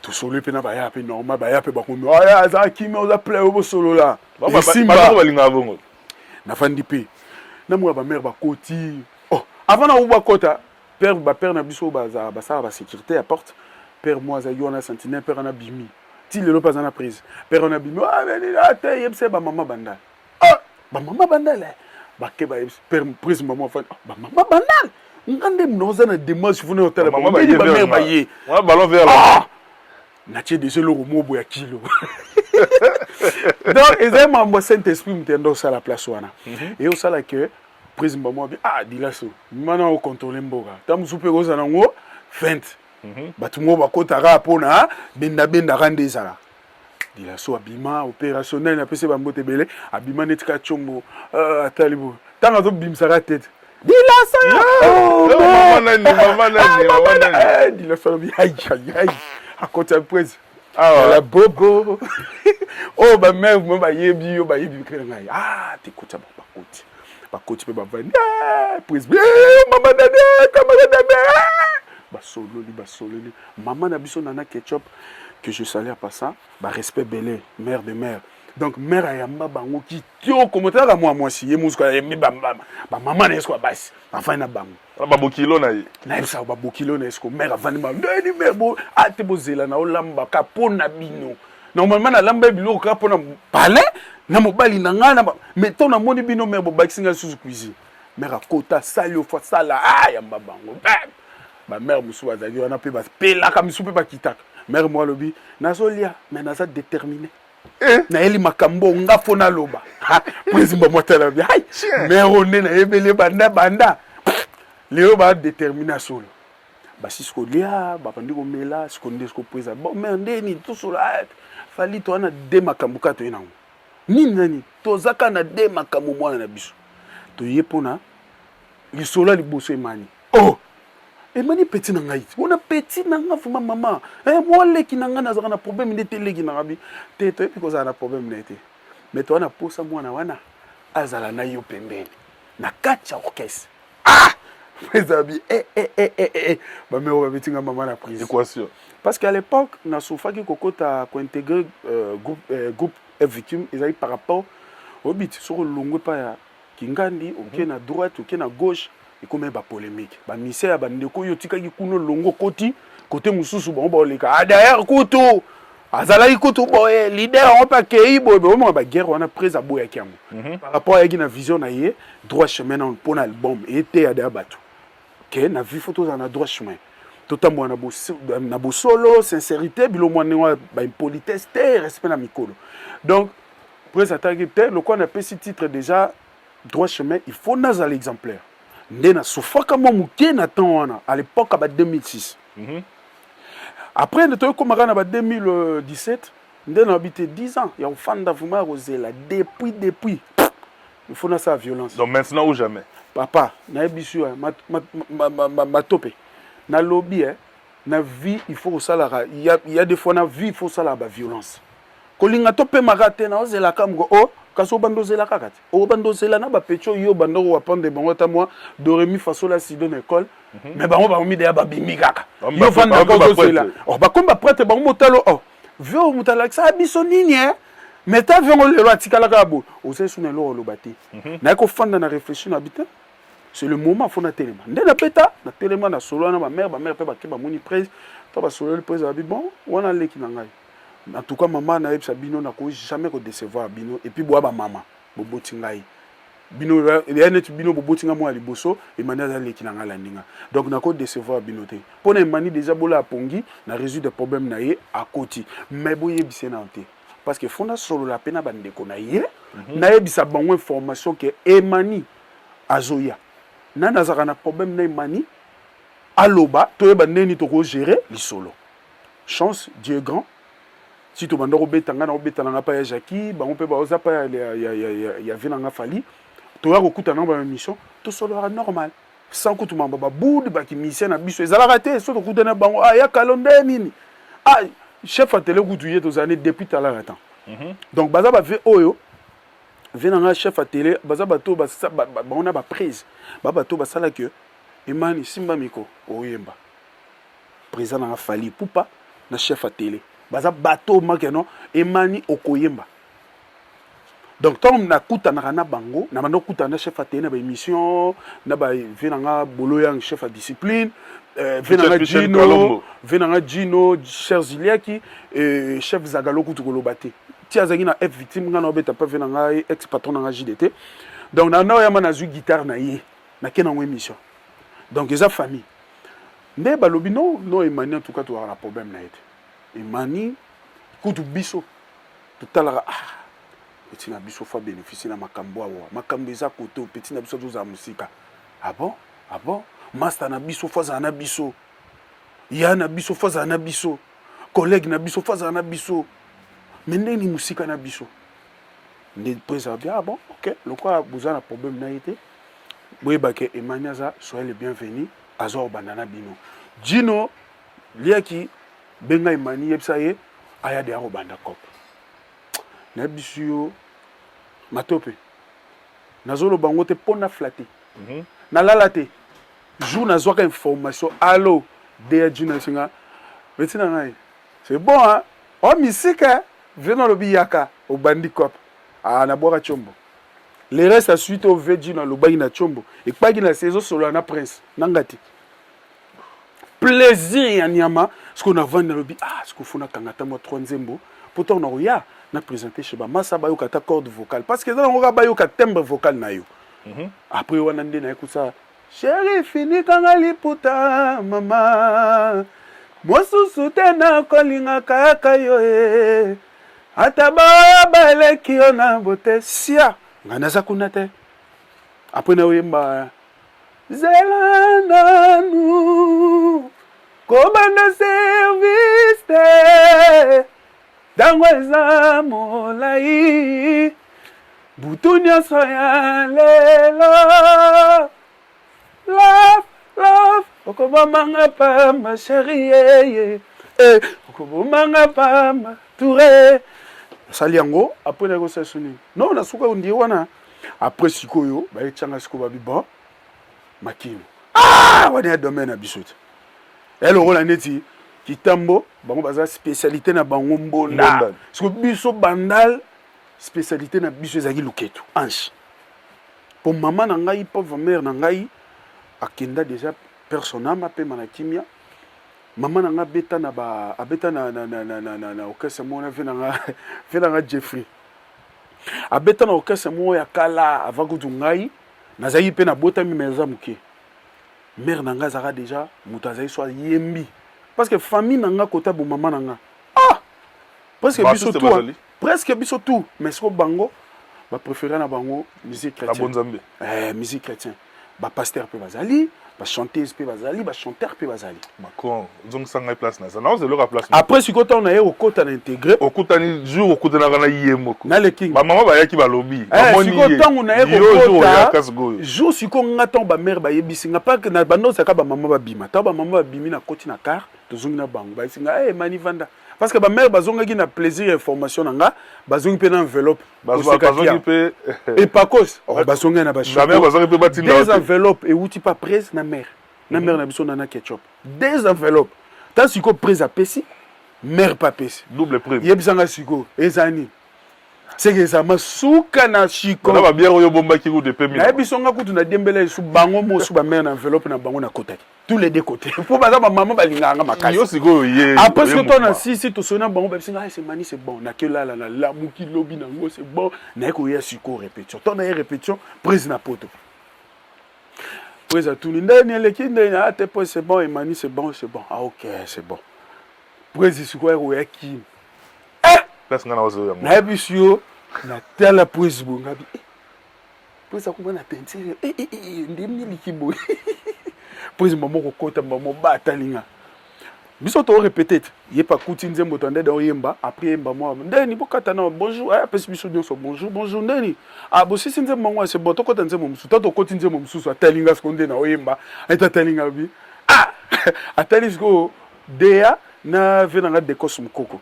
tosoli mpe na baya mpe normal, baya mpe bakomi aya, aza kimia, oza plein oyo bosolola. Esimba balingaka bongo. Nafandi mpe namona bamare bakoti. Oh, avant na bakota, père, bapère na biso basala basécurité ya porte, père mo azalaki wana sentinelle, père wana bimi ti lelo mpe aza na prise. Père wana bimi te, yebisa ye bamama bandal. Ah, bamama bandal bake, bayebisi père prise, mama afandi, bamama bandal, nga nde naoza na démarche funa otala ndeni bamare baye. Ballon vert. Natie déjà eloko moko boye ya kilo. Donc ezali makambo ya saint esprit moto yanda osala place wana e osala ke prise mbamo abi ah dilaso mana ocontrôle mboka ta mosusu mpe kozala nango fente. Bato moko bakotaka mpona bendabendaka nde ezala dilaso abima opérationnel, napesi bambote ebele, abima neti ka tiombo, atali boye, ntango azobimisaka tete, dilaso, dilaso alobi ai akoti ya prise la bobo oyo bamare mo bayebi yo, bayebi mpe na ngai. Ah te, kota bango, bakoti, bakoti mpe bavandi, prise mama dade, camarade dade, basololi, basololi. Mama na biso Nana Ketchup, que je salue en passant, barespect bele, mère de mère. Donc mère ayamba bango kitoko, motalaka mwa mwasi ye mosuku ayembi bamama na ye siko, basi bafandi na bango. Babokilo na ye. Nayebisaka babokilo na ye siko, mère avandi ma ndeni, mère bo ate bozela na olambaka mpo na bino. Normalement nalamba ye biloko kaka mpo na palais na mobali na ngai na mais ntango namoni bino mère, bobakisi ngai lisusu cuisine. Mère akota, asali ofo asala ayamba bango. Bamare mosusu bazalaki wana mpe bapelaka, misusu mpe bakitaka. Mare mo alobi: nazolia mais naza déterminé, nayeli makambo nga fo naloba. Président mwatala bi ai mare oyo nde nayebeli banda banda lelo, badétermine solo. Basisi kolia, babandi komela siko nde siko président: bon mare, ndeni tosola Fally, toza na de makambo kaka toye nango nini nani, toza kaka na de makambo, mwana na biso toye mpona lisolo ya liboso emani. Oh, emani petit na ngai wana, petit na nga vraiment mama eh, mwa leki na ngai, nazalaka na problème nde te, leki na nga bi te, toyebi kozala na problème na ye te, mais toza na posa mwana wana azala na yo pembeni na kati ya orchestre. Ah, eza bi eh, eh, eh, eh, eh. Bamero babetinga mama na prise. Équation. Parce qu'à l'époque nasufaki kokota kointégrer groupe F Victime, ezali par rapport oyebi ti soki olongwe epai ya Kingandi, oke na droite, oke na gauche, ekomi bapolémique, bamise ya bandeko oyo otikaki kuna, olongo okoti kote mosusu, bango baoleka. Ah, d'ailleurs kutu azalaki kutu boye leader yango mpe akei boye, bomona baguerre wana. Prise aboyaki yango par rapport ayaki na vision na ye, droit chemin nano mpona album eteya deya bato. Ke na vie faut tozala na droit chemin, totambola na bosolo, sincérité, bilo mwa ndenge wana, baimpolitesse te, respect na mikolo. Donc prince atalaki te, lokola napesi titre déjà droit chemin, il faut nazala exemplaire. Nde nasufaka mwa moke na temps wana, à l'époque ba 2006. Après nde toyokomaka na ba 2017, nde nayebi te, 10 ans ya kofanda vraiment, ya kozela depuis, il faut nasala violence. Donc maintenant ou jamais. Papa, nayebi so ya matope, nalobi na vie il faut kosalaka, il y a des fois na vie il faut osalaka baviolence. Kolinga topemaka te, na ozelaka moko o kasi obanda ozela kaka te, obanda ozela na bapeti oyo obanda koapprendre bango ata mwa do ré mi fa sol la si do na école, mais bango bakomi deya babimi kaka. Yo vandaka ozozela, bakomi baprêtre, bango motalo o vieux moto alakisaka biso nini e, mais ta viongo lelo atikalaka ya boye, ozali so na eloko oloba te. Naye kofanda na réfléchir na bi te, c'est le moment faut natelema. Nde napeta natelema na solo wana, bamare mpe bake bamoni prise to basololi, prise babi bon wana aleki na ngai. En tout cas mama, nayebisa bino, nakoki jamais kodécevoir bino. Et puis boya bamama boboti ngai, bino ya neti bino boboti ngai mwana liboso, Emani aza leki na ngai, alandi nga, donc nakodécevoir bino te. Mpo na Emani déjà bola apongi na résoudre problème na ye akoti, mais boyebisa ye nano te, parce que faut nasolola mpe na bandeko na ye, nayebisa bango information ke Emani azoya. Nani azalaka na problème na Emani, aloba, toyeba ndeni tokogérer lisolo. Chance, Dieu est grand, si tobanda kobeta, ngai na kobeta na nga pa ya Jacki, bango mpe baoza pa ya vieux na nga Fali, toya kokutana nango baémission, tosololaka normal, sans kutu mamba babude bakimisien na biso ezalaka te. So tokutani na bango, ah, ya kalo nde nini, ah, chef atele kutu ye tozala ne depuis talaka temps. Donc baza bavieux oyo, vieux na nga chef atele, baza bato bango na baprise, ba bato basalaki Emani simba miko oyemba. Président na nga Fali Pupa na chef atele baza bato makeno Emani okoyemba. Donc ntango nakutanaka na bango, na banda okutana na chef atele na baémission na bavieux na nga Bolo Yang, chef ya discipline, vieux na nga Gino, vieux na nga Gino, cher Ziliaki, chef Zagalo kutu koloba te, ti azalaki na F victime, ngai na obeta pa vieux na ngai, ex patron na nga JDT. Donc na oyamba, nazwi guitare na ye, nake nango émission. Donc eza famille nde balobi non non, Emani en tout cas tozalaka na problème na ye te. Emani kutu biso totalaka, ah, petit na biso faut bénéficie na makambo awa, makambo eza kote, petit na biso tozala mosika. Ah bon, ah bon, master na biso faut azala na biso, ya na biso faut azala na biso, collègue na biso faut azala na biso, mais ndeni mosika na biso nde président bien. Ah bon, ok, lokola boza na problème na ye te, boyebake Emani aza, soyez le bienvenu, azwa kobanda na bino. Jino liaki benga Emani, yebisa ye aya deya kobanda cope. Nayebisi yo matope, nazoloba yango te mpo na flatter. Nalala te jour nazwaka information, allo deya Jino esinga beti na ngai, c'est bon hein, o misika vieux nalobi yaka obandi cope. Ah, nabwaka tiombo, le reste ya suite oyo vieux Jino alobaki na tiombo ekpaki na se, ezosolola na prince nanga te, plaisir ya nyama. Sikoyo navandi, nalobi ah, sikoyo faut nakanga ata mwa trois nzembo po ntango nakoya na présente chez bamasa, bayoka ata corde vocale, parce que eza nango kaka bayoka timbre vocal na yo. Après wana nde naye kosala chéri finikanga liputa mama mosusu te, nakolinga kaka yo e, ata baya baleki yo na bote sia, ngai naza kuna te. Après nayoyemba zela nanu kobanda service te, ntango eza molai, butu nyonso ya lelo, love love, okobomanga pamba chéri yeye, eh, okobomanga pamba toure. Nasali yango. Après nakosala so nini? Non, nasuka ondie wana. Après sikoyo bayetianga sikoyo babi bon makino, ah, wana ya domaine na biso te, ya lokola neti kitambo, bango baza spécialité na bango mbonda. Siko biso Bandal, spécialité na biso ezalaki luketu ange, po mama na ngai, pauvre mère na ngai akenda déjà, père son âme apema na kimia. Mama na ngai abeta na ba abeta na orchestre moko na vieux na nga Jeffrey, abeta na orchestre moko ya kala avant kutu ngai nazalaki mpe nabotami, mais aza moke. Mère na nga azalaka déjà moto azali so ayembi, parce que famille na nga, kota bomama na nga, ah, presque biso tout, presque biso tout. Mais siko bango bapréféré na bango musique chrétien. Nzambe. Eh, musique chrétien, bapasteur mpe bazali, bachanteuse mpe bazali, bachanteur mpe bazali. Macron, ozongisa ngai place na za, naozeloka place. Après sikoyo, ntango na ye kokota na intégré. Okutani jour okutanaka na ye moko. Na le King. Bamama bayaki, balobi. Sikoyo ntango na ye kokota, jour sikoyo nga, ntango bamare bayebisi nga pake na bando ozalaka, bamama babima. Ntango bamama babimi, nakoti na car, tozongi na bango, bayebisi nga: "Hey, Mani, vanda", parce que bamare bazongaki na plaisir ya information na nga, bazongi mpe na enveloppe. Bazongi mpe. Epakos bazongi na Bazongi mpe batinda. Des enveloppes euti pa prese na mare, na mare na biso Nana Ketchup, des enveloppes. Ta sikoyo prese apesi, mare mpe apesi. Double prime. Yebisanga sikoyo eza nini? Seke eza masuka na chiko. Na babiere oyo obombaki kutu epemi. Nayebi so nga kutu nadiembela esu bango mosu bamare na enveloppe na bango, nakotaki tous les deux côtés, mpo baza bamama balingaka nga makasi. Yo sikoyo ye. Après soki to na sisi tosoli na bango, babisi nga: "C'est Mani, c'est bon." Nakelala, nalamuki lobi nango, c'est bon, naye koya sikoyo répétition. To naye répétition, prise na poto, prise atuni ndeni eleki ndeni. Ah te, po c'est bon, Emani, c'est bon, c'est bon. Ah ok, c'est bon. Prise sikoyo koya Kini. Place nga na ozoyo yango. Nayebisi yo, natala prise boye, ngabi prise akoma na teinture ndemi eliki boye. Prise mama kokota, mama batalinga biso torépété te, ye pa kuti nzembo to ndenge oyemba. Après yemba mwa ndeni bokata na bonjour, apesi biso nyonso bonjour, bonjour ndeni. Ah, bosisi nzembo yango, c'est bon, tokota nzembo mosusu. Ta tokoti nzembo mosusu, atalinga sikoyo nde na oyemba ete atalinga bi, ah, atali sikoyo deya na ve nanga Dekos Mokoko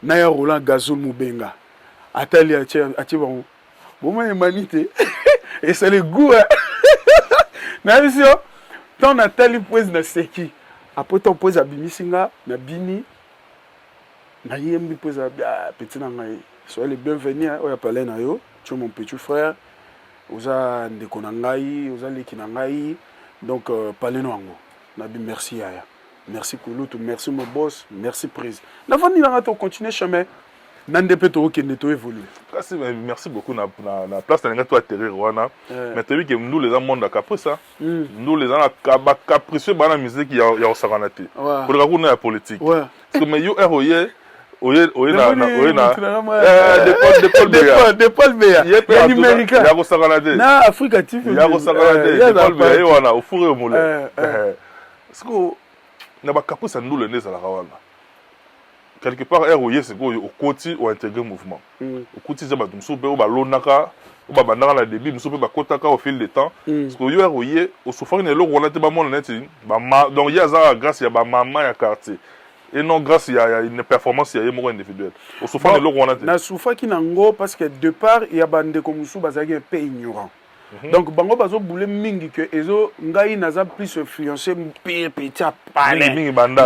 na ya Roland Gazol Mobenga, atali, atie bango bomayemani te, esali goût nayebisi yo. Ntango natali poise, naseki. Après ntango poise abimisi nga, nabini, nayembi poise: "Ah, petit na ngai, soyez le bienvenu oyo apale na yo, tu es mon petit frère, oza ndeko na ngai, oza leki na ngai." Donc pale no yango nabi: "Merci yaya, merci kulutu, merci mon boss, merci prise." Navandi nanga, tocontinue chemin na nde mpe tookende, toévolue. Kasi merci beaucoup na place na linga to atterrir wana. Mais toyebi ke ndula eza monde ya caprice. Ndula eza na bacapricieux, baa na musique ya kosakana te, koleka kuna ya politique. Parce que mais yo ere oye na De Paul Beya. Ya numérique. Ya kosakana te. Na Africa TV. Ya kosakana te, De Paul Beya ye wana ofure omole. Siko na bacaprice ya ndula nde ezalaka wana quelque part. Ere oye sikoyo, okoti, ointégrer mouvement, okuti eza bato mosusu mpe oyo balonaka, oyo babandaka na début, mosusu mpe bakotaka au fil de temps. Parce que yo ere oye, osofaki na eloko wana te, bamona neti donc ye azaka grâce ya bamama ya quartier et non grâce ya une performance ya ye moko individuelle. Osofaki na eloko wana te? Nasufaki nango parce que de part ya bandeko mosusu bazalaki un peu ignorant. Donc bango bazobule mingi ke ezo ngai naza plus influencé pire petit apale,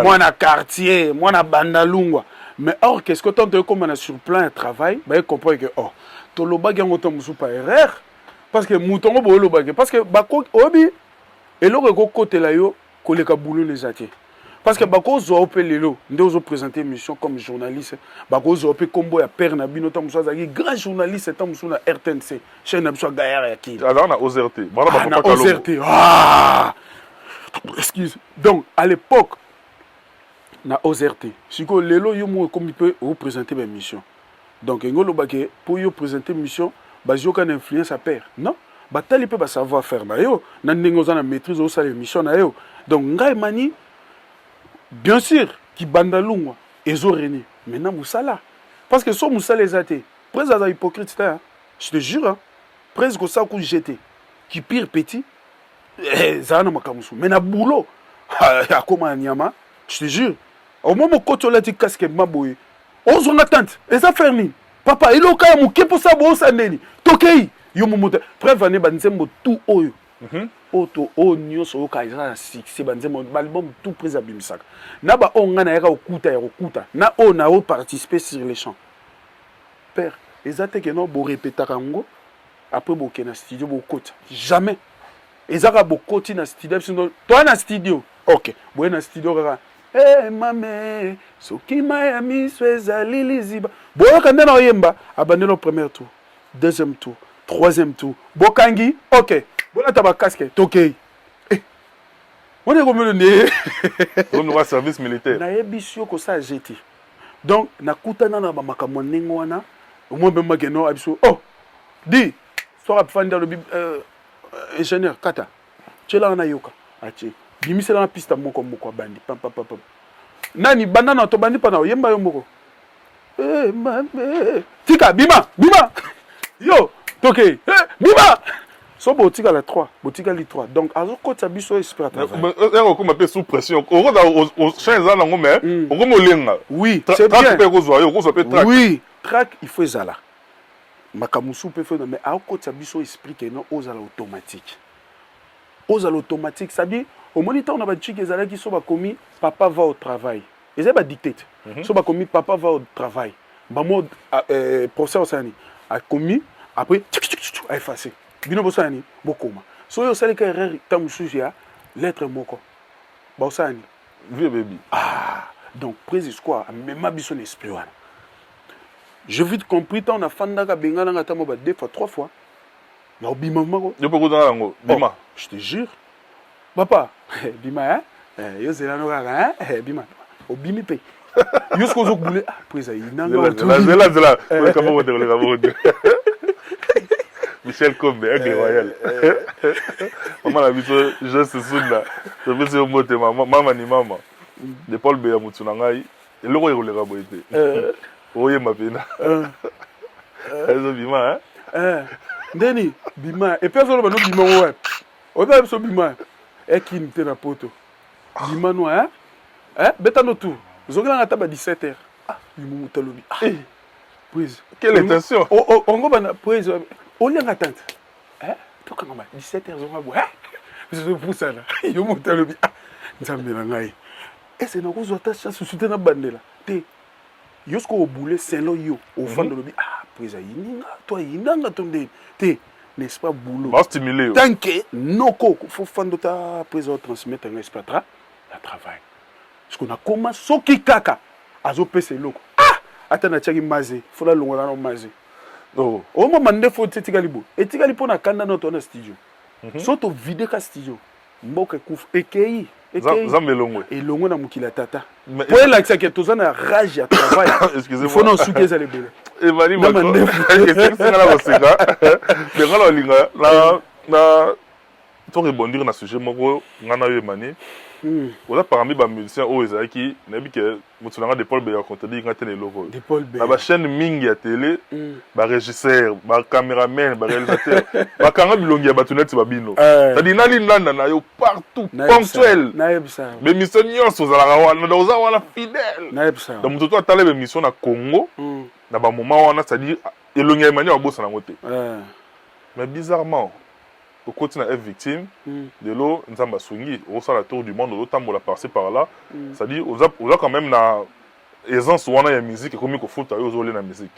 mwana quartier, mwana Bandalungwa. Mais or qu'est-ce que tant toyekoma na sur plan ya travail, baye comprendre que oh, tolobaki yango to mosusu par erreur, parce que moto yango boyolobaki, parce que oyebi eloko ekokotela yo koleka bulunu eza te, parce que bakozwa yo mpe lelo nde ozoprésente émission comme journaliste, bakozwa yo mpe nkombo ya père na bino, ntango mosusu azalaki grand journaliste, ntango mosusu na RTNC, chaîne na biso ya gayare ya Kini. Azalaka na OZRT. Ah, na OZRT, ah! Excuse, donc à l'époque na OZRT. Sikoyo lelo yo moko ekomi mpe oprésente baémission, donc engo olobake mpo yo présente émission, bazwi na influence ya père. Non, batali mpe basavoir faire na yo, na ndenge oza na maîtrise, osala émission na yo. Donc ngai Mani, bien sûr kibanda lungwa ezorégner maintenant mosala, parce que so mosala eza te, prese aza hypocrite te, je te jure, hein. Prese kosala ku jete kipire petit ezala na makambo mosusu, mais na boulot akóma ya nyama, je te jure. Au moins mokoti olati casque ma boye, ozwanga tante eza faire nini papa, eloka ya moke mposa boosa ndeni tokei yo momoto. Preuve ane banzembo tout oyo oyo to oyo nyonso oyoka eza na succès, banzembo, baalbum tout prise abimisaka na baoyo ngai nayaka kokuta ya kokuta na oyo na oparticipe sur les champs père, eza te ke no borepetaka yango, après bokende na studio bokota. Jamais, eza kaka bokoti na studio, biso toya na studio, ok, boye na studio kaka: "Hey, mame, soki mai ya miso ezali liziba." Boyoka nde na oyemba, abandeli premier tour, deuxième tour, troisième tour, bokangi, ok, bolata bacasque, tokei. Eh. Wana ekomelo nde Okomi service militaire. Nayebisi yo, kosala je te. Donc nakutana na bamakambo ya ndenge wana. Omoi mpe makeno abiso, oh di soki afandi, alobi ingénieur, kata, tielanga nayoka. Atie, bimiselanga piste moko moko, abandi pampapapa. Nani banda na tobandi mpa na oyemba yo moko. Eh, mame, tika, bima, bima yo, toke, eh, bima. So botikala 3, botikali 3. Donc azokotisa biso esprit ya travail. Okoma mpe sous pression, okoza champ eza nango, mais okomi olenga. Oui, c'est bien. Mpe ekozwa yo, okozwa mpe trac. Oui, trac il faut ezala makambo mosusu mpe faut, mais akotisa biso esprit que non, ozala automatique, ozala automatique. C'est-à-dire, omoni, ntango na bachiki ezalaki, so bakomi "papa va au travail", ezali badicté te. So bakomi "papa va au travail", bamo professeur osala nini? Akomi, après aefface. Bino bosala nini? Bokoma. So oyo osalika erreur, ntango mosusu ya lettre moko, baosala nini? Vie baby. Ah, donc prise square amema biso na esprit wana. J'ai vite compris. Ntango nafandaka, bengananga ata mo ba deux fois, trois fois, naobima moko. Yo mpe kozanga yango, bima. Oh, je te jure, papa, bima hein? Eh, yo zela no kaka hein? Bima, obimi mpe yo soki ozobule, ah, po ezali nanga. Zela, zela, koleka bongo te, koleka bongo te. Michel Kombe, aigle royal, mama na biso Jose Sunda, topesi yo mbote, mama ni mama de Paul Beya. Motu na ngai, eloko ekoleka boye te. Oyemba mpena, ezobima. Ndeni bima, et puis azoloba no bima ngo wapi? Oyeba biso bima ekini te na poto. Bima no, hein? Beta no tour, ozongelanga ata ba 17 heures. Ah, bimo, moto alobi, ah, prise. Quelle intention? Ongo bana prise, olianga tante tokangama 17 heures, zonga boye, biso topusana. Yo moto alobi, ah, nzambe na ngai, ese nakozwa ata chance susu te, nabandela te. Yo soki obule selon yo, ofanda, olobi, ah, prise ayindinga to ayindanga to ndeni te, n'est-ce pas? Boulot. Bastimule yo. Tant que noko faut fanda ta prise otransmettre nga esprit ya travail. Parce que nakoma, soki kaka azopesa eloko, ah, ata natiaki maze, faut nalongola na maze. Oh. Omama nde faut etikali boye, etikali mpo na kanda na to na studio. So tovide ka studio, mboka ekufa, ekei. Nzambe elongwe. Elongwe na mokili ya tata, po elakisaki toza na rage ya travail. Faut na osuki ezala ebele. Emani esekisi nga na koseka, mais nga na olinga na to rebondir na sujet moko. Nga na yo, Emani, oza parmi bamusicien oyo ezalaki, nayebi ke moto na nga de Paul Beya contredire nga te na eloko oyo. Na bachaîne mingi ya télé, barégisseur, bacaméraman, baréalisateur bakanga bilongi ya bato neti babino. C'est-à-dire nali nanda na yo partout, ponctuel, bémission nyonso ozalaka wana, donc oza wana fidèle. Donc moto to atala bémission na Congo na bamoment wana, c'est-à-dire elongi ya Emani babosana yango te. Mais bizarrement, okoti na F Victime, lelo Nzambe asungi, okosala tour du monde, ozotambola par-ci par-là, c'est-à-dire oza quand même na aisance wana ya musique, ekomi kofuta yo, ozolia na musique.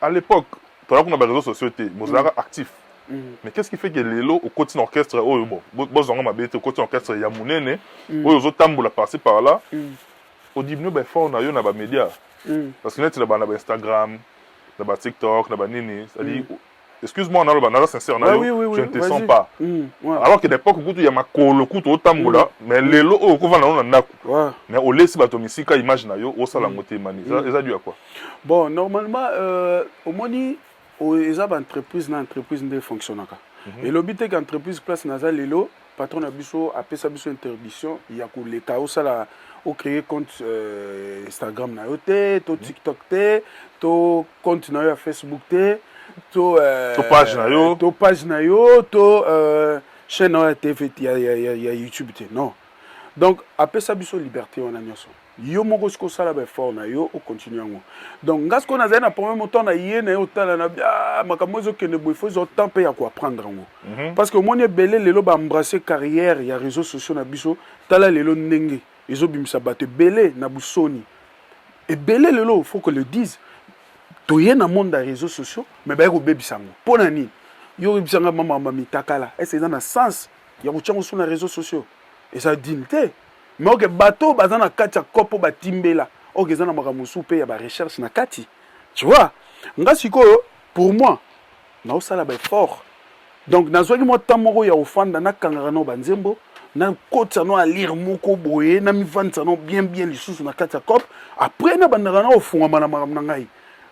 À l'époque, toza kuna baréseaux sociaux te, mais ozalaka actif. Mais qu'est-ce qui fait que lelo okoti na orchestre oyo, bon, bozwanga mabe te, okoti na orchestre ya monene oyo, ozotambola par-ci par-là, odiminue baeffort na yo na bamédia? Parce que neti na bana baInstagram, na baTikTok, na banini, c'est-à-dire, excuse-moi, naloba, naza sincère na yo, je ne te sens pas. Alors que d'époque kutu ya makolo kutu otambola, mais lelo oyo okovanda no na ndako, mais olesi bato misika, image na yo osala yango te. Mani, eza dû à quoi? Bon, normalement, omoni, eza baentreprise na entreprise nde fonctionnaka. Elobi te ke entreprise place naza lelo, patron na biso apesa biso interdiction ya koleka osala ocréer compte Instagram na yo te, to TikTok te, to compte na yo ya Facebook te, to to page na yo. To page na yo, to chaîne na yo ya TV, ya YouTube te. Non, donc apesa biso liberté wana nyonso. Yo moko soki osala baeffort na yo, ocontinue yango. Donc nga sikoyo nazali na problème moto na ye na ye otala na ah, makambo ezokende boye, faut ezwa temps mpe ya koapprendre yango. Parce que omoni, ebele lelo baembrasse carrière ya réseaux sociaux na biso. Tala lelo ndenge ezobimisa bato ebele na busoni ebele. Lelo, faut que le dise, toye na monde ya réseaux sociaux, mais baye kobebisa yango. Mpo na nini? Yo oyebisanga mamamba mitakala, ese eza na sens ya kotia yango so na réseaux sociaux? Eza digne te. Mais oke, bato baza na kati ya kopo, batimbela oke, eza na makambo mosusu mpe ya barecherche na kati, tu vois. Nga sikoyo, pour moi, naosala baeffort. Donc nazwaki mwa temps moko ya kofanda, nakangaka nao banzembo. Nakotisa no alire moko boye, namivandisa no bien bien lisusu na kati ya cope. Après nabandaka na kofungwama na makambo na ngai.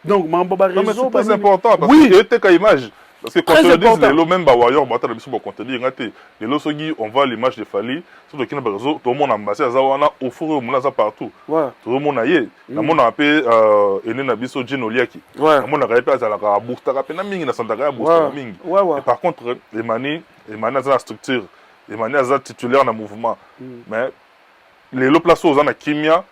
Donc makambo ba réseau, c'est très important parce que eteka image. Parce que quand on dit lelo, même ba warrior batala biso, ba contredire nga te. Lelo soki on voit l'image de Fally, soki tokei na ba réseau, tomona Mbasi aza wana au fur et au aza partout. Tozomona ye. Namonaka mpe ene na biso Jino Oliaki. Namonaka ye mpe azalaka aboostaka mpe na mingi na santaka ye aboostaka mingi. Et par contre Emani, Emani aza na structure, Emani aza titulaire na mouvement. Mais lelo place oyo oza na kimia,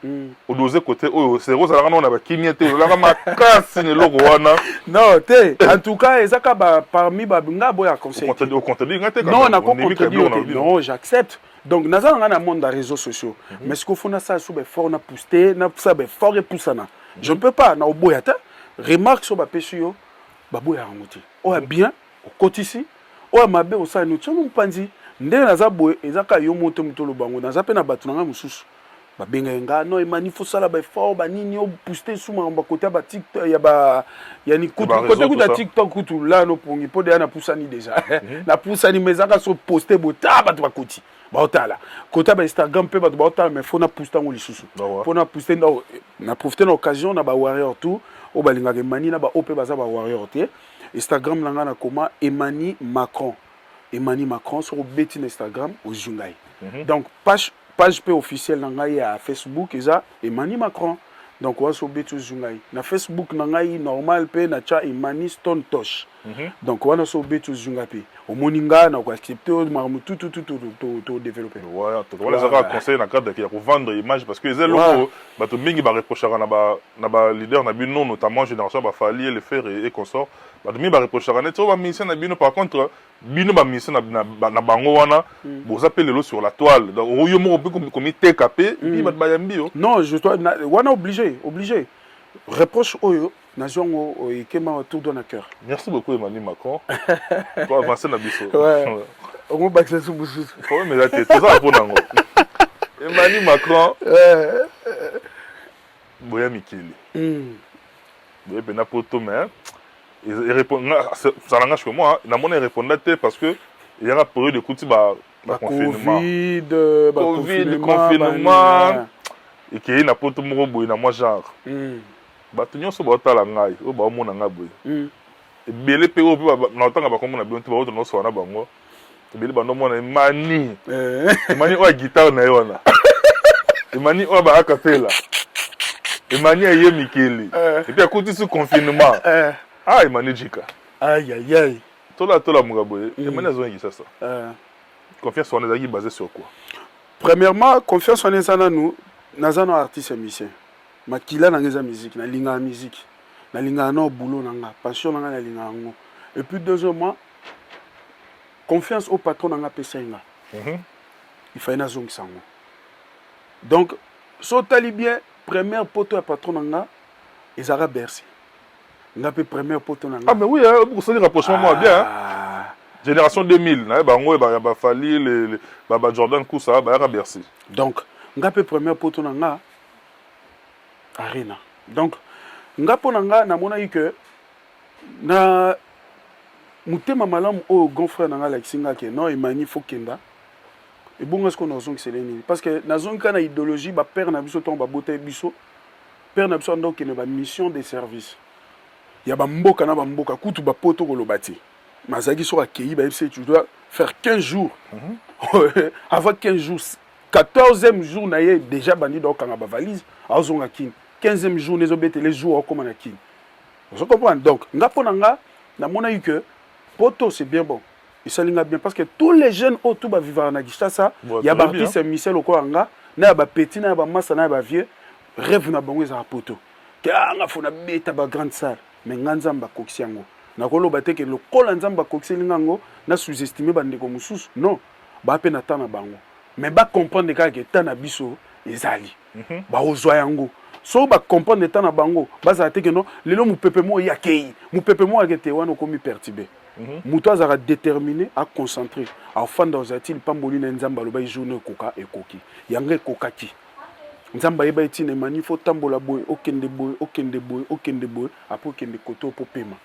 odose côté oyo sero ozalaka nao na bakimia te, ozalaka makasi na eloko wana. Non te, en tout cas eza ka ba parmi ba nga boya conseil. Ocontredire nga te? Non, nakocontredire te, non, j'accepte. Donc naza na nga na monde ya réseaux sociaux, mais sikoyo faut nasala so baeffort, na poste, nasala baeffort epusana. Je ne peux pas na oboya te remarque so bapesi yo, baboya yango te. Oyo bien okotisi, oyo mabe osala nini, otiano mopanzi. Ndenge naza boye, eza kaka yo mo te moto oloba yango, naza mpe na bato na ngai mosusu babengaki nga: "Non Emani, faut sala baeffort, banini, obooste su makambo kote ya batiktok, ya ba yani kutu kote kutu ya TikTok kutu la nopongi mpo deya napusani déjà, napusani. Mais ezaka so poste boye ta, bato bakoti baotala kote ya baInstagram mpe bato baotala. Mais faut napuste yango lisusu mpo napuste, na profite na occasion na bawarrior tout oyo balingaka Emani, na baoyo mpe baza bawarrior te. Instagram na ngai nakoma Emani Macron, Emani Macron. Soki obeti na Instagram, ozwi ngai. Donc page mpe officielle na ngai ya Facebook eza Emani Macron. Donc wana so obeti, ozwi ngai. Na Facebook na ngai normal mpe natya Emani Stone Tosh. Donc wana so obeti, ozwi ngai mpe omoni ngai na koaccepte makambo tututu todéveloppe. Wana ezaka conseil na cadre ya kovendre image, parce que eza eloko bato mingi bareprochaka na baleader na bino, notamment génération baFally, le Ferre et consort. Bato mingi bareprochaka neti oyo bamusicien na bino. Par contre bino bamusicien na bango wana boza mpe lelo sur la toile. Donc oyo moko mpe komiteka mpe mpi bato bayambi yo. Non, je dois wana obligé reproche oyo nazwi yango ekema tout droit na cœur. Merci beaucoup Emmanuel Macron, to avancer na biso. Omobakisa su mosusu. Problème eza te, toza mpo nango. Emmanuel Macron, boya mikili, boye mpena poto, mais ça n'engage que moi, namoni erépondre te parce que eyaka période ekuti baconfinement, Covid, confinement ekei na poto moko boye na mwa genre. Bato nyonso baotala ngai, oyo baomona ngai boye ebele mpe oyo mpe na otanga bakombo na bino te, baoto nyonso wana bango ebele bandomona Emani, Emani oyo ya guitare na ye wana, Emani oyo baakapela, Emani aye mikili et puis akutisi confinement. Ah, Emani jika. Ayayay. Tola tolamuka boye, Emani azongi Kinshasa. Confiance wana ezalaki basé sur quoi? Premièrement, confiance wana eza nanu naza na artiste musicien, makila na nga eza musique, nalingaka musique, nalingaka na boulot na nga, passion na nga, nalingaka yango. Et puis deuxièmement, confiance au patron na nga apesai nga, il fallait nazongisa yango. Donc so otali bien, première poto ya patron na nga ezalaka Bercy, nga mpe première poto na nga. Ah mais oui, osali rapprochement moko bien, hein? Génération 2000 na ye bango ya baFally, ba Jordan Kusa bayaka Bercy. Donc nga mpe première poto na nga Arena. Donc nga mpo na nga namonaki ke na motema malamu oyo grand frère na nga alakisi nga ke non, Emani, faut kenda ebonga. Sikoyo nazongisela nini? Parce que nazongi kaka na idéologie bapère na biso. Ntango babota biso, père na biso anda okende bamission de service ya bamboka na bamboka, kutu bapoto koloba te. Mazalaki soki akei, bayebisi: "Tu dois faire 15 jours." Avant 15 jours, 14e jour na ye déjà bandi okanga bavalise, azonga Kini. 15e jour nezobetele jour akóma na Kini. Ozo comprendre? Donc nga mpo na nga namonaki que poto c'est bien bon, esali nga bien, parce que tous les jeunes oyo tout bavivaka na Kinshasa, ya baartiste musicien lokola nga, na ya bapetit, na ya bamasa, na ya bavieux, rêve na bango ezala poto, ke anga faut nabeta bagrande salle. Mais nga Nzambe akokisi yango. Nakoloba te ke lokola Nzambe akokiseli nga yango, na sous-estime bandeko mosusu. Non, baa mpe na temps na bango, mais bacomprendre kaka ke temps na biso ezali, bakozwa yango. So bacomprendre temps na bango, bazala te ke non, lelo mopepe moko yakei, mopepe moko ake te. Wana okomi perturbé. Moto azalaka déterminé, aconcentré, afanda, ozala ti lipamboli na Nzambe. Aloba journée ekoka, ekoki yango, ekokaki. Nzambe ayeba etina Emani faut tambola boye, okende boye, okende boye, okende boye, après okende kote opo pema.